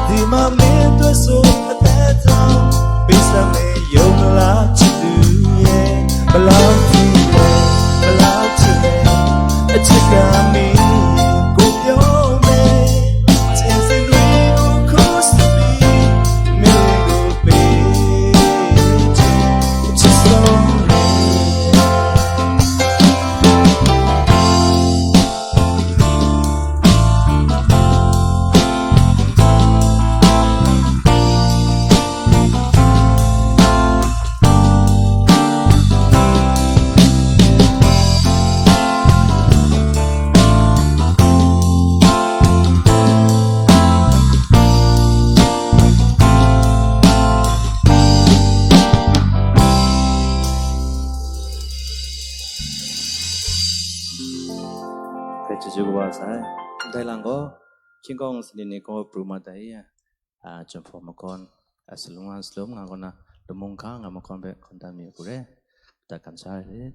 ဒီမှာမင်းအတွက်ဆို အသက်တောင် ပေးစမ်းမယ် ယုံမလား ချစ်သူရဲ့ ဘယ်လောက်ထိလဲ ဘယ်လောက်ချစ်လဲ အချစ်ကမီး ကိုပြောမယ် ချိန်စဉ်တွေကိုခုဆက်ပြီး မင်းကိုပေးချင် အချစ်ဆုံးလေး ကဲ ကျေးဇူးတင်ပါဆိုင်။ ဒိုင်လန်ကို ချင်းကောင်းစနေနေ့ကို ပြုမတတ်ရ အာ ကျွန်ဖော်မကောင်း အစလုံးအစလုံးငါကန တမုံခါငါမကောင်းပဲ ခွန်တမ်းမြေကိုရဲ တတ်ခံစားရလေ။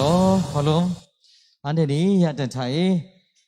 Oh, hkalum, anhte ni ya dan hta e,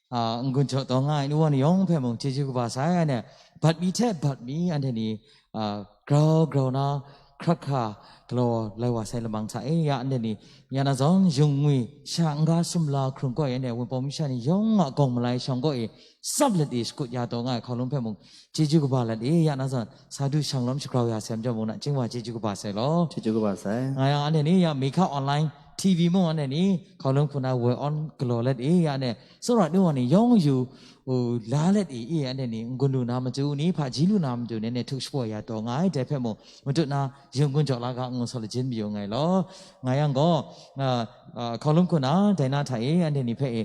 a, n-gun jaw taw nga ai nu wa ni yawng hpe mung chyeju kaba sai, anhte bat mi hte bat mi, anhte ni, a, grau grau na, hkrat hkra galaw lai wa sai lamang hta e, ya anhte ni, ya na zawn, yung ngwi, sha n-ga sumla hkrung kaw e, anhte Wunpawng masha ni yawng a gawng malai shawng kaw e, tsap let e shakut ya taw nga ai hkaulum hpe mung, chyeju kaba let e, ya na zawn, sa du shanglawm shagrau ya sai majaw mung, nachying wa chyeju kaba sai law. Chyeju kaba sai. Nga yang anhte ni ya Mika Online T V mung anhte ni hkaulum hku na woi awn galaw let e, ya anhte tsawra nu wa ni yawng yu, u, la let e, e, anhte ni n-gun lu na matu ni, hpaji lu na matu ni, anhte htuk shapaw ya taw nga ai, dai hpe mung, matut na yung n-gun jaw la ga, ngu saw lajin mayu nngai law. Nga yang gaw, a, a, hkaulum hku na, dai na hta e, anhte ni hpe e,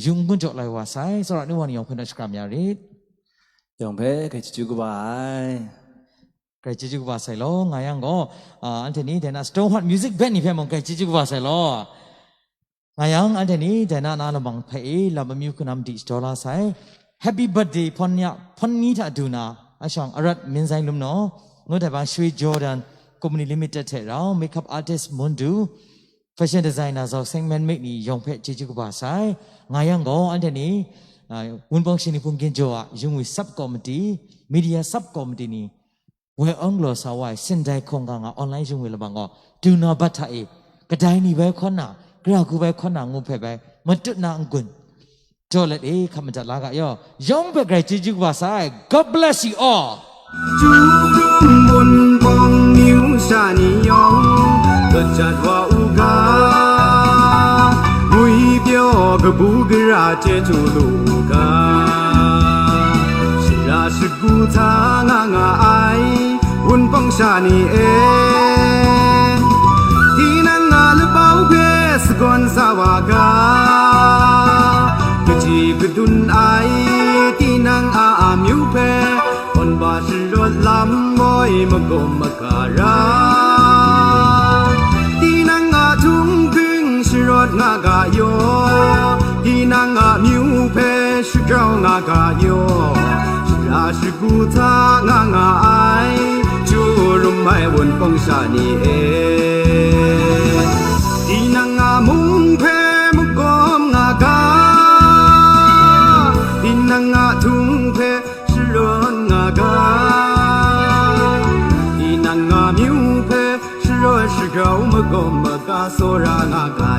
yung n-gun jaw lai wa sai, tsawra nu wa ni yawng hpe na shakram ya rit. Yawng hpe grai chyeju kaba ai. Grai chyeju kaba sai law, nga yang gaw, a, anhte ni dai na Stone Heart Music Band ni hpe mung grai chyeju kaba sai law. Nga yang, anhte ni dai na na lamang hpe e, lam amyu hku na madi shadaw la sai. Happy birthday, hpawn ya, hpawn ni hta du na, a shawng Arat Min Zai Lum naw, ngut ai bang Shwe Jordan Company Limited hte rau, makeup artist Mundu, fashion designer Zau Seng Menmik ni yawng hpe chyeju kaba sai. Nga yang gaw, anhte ni, a, Wunpawng Shani Hpung Ginjaw a Yungwi Sub Committee, Media Sub Committee ni, woi awn galaw sa wa ai, sindai hkawng ga nga online yung ai lamang gaw, du na bat hta e, kadai ni bai hkawn na, gara hku bai hkawn na ngu hpe bai, matut na n-gun jaw let e, hkap madat la ga yaw, yawng hpe grai chyeju kaba sai. God bless you all. Jubrum Wunpawng myu sha ni yawng, kajat wa u ga, ngwi pyaw kabu gara chyeju lu u ga. Shara shagu hta nga nga ai Wunpawng sha ni e, tinang a labau hpe sagawn sa wa ga, kaji kadun ai tinang a amyu hpe, hpawn ba sharawt lam moi magawm magara, tinang a htunghking sharawt nga ga yaw, tinang a myu hpe shagrau nga ga yaw, shara shagu hta nga nga ai, Jubrum ai Wunpawng sha ni e, tinang a mung hpe magawm nga ga, tinang a htung hpe sharawt nga ga, tinang a myu hpe sharawt shagrau magawm maga tsawra nga ga.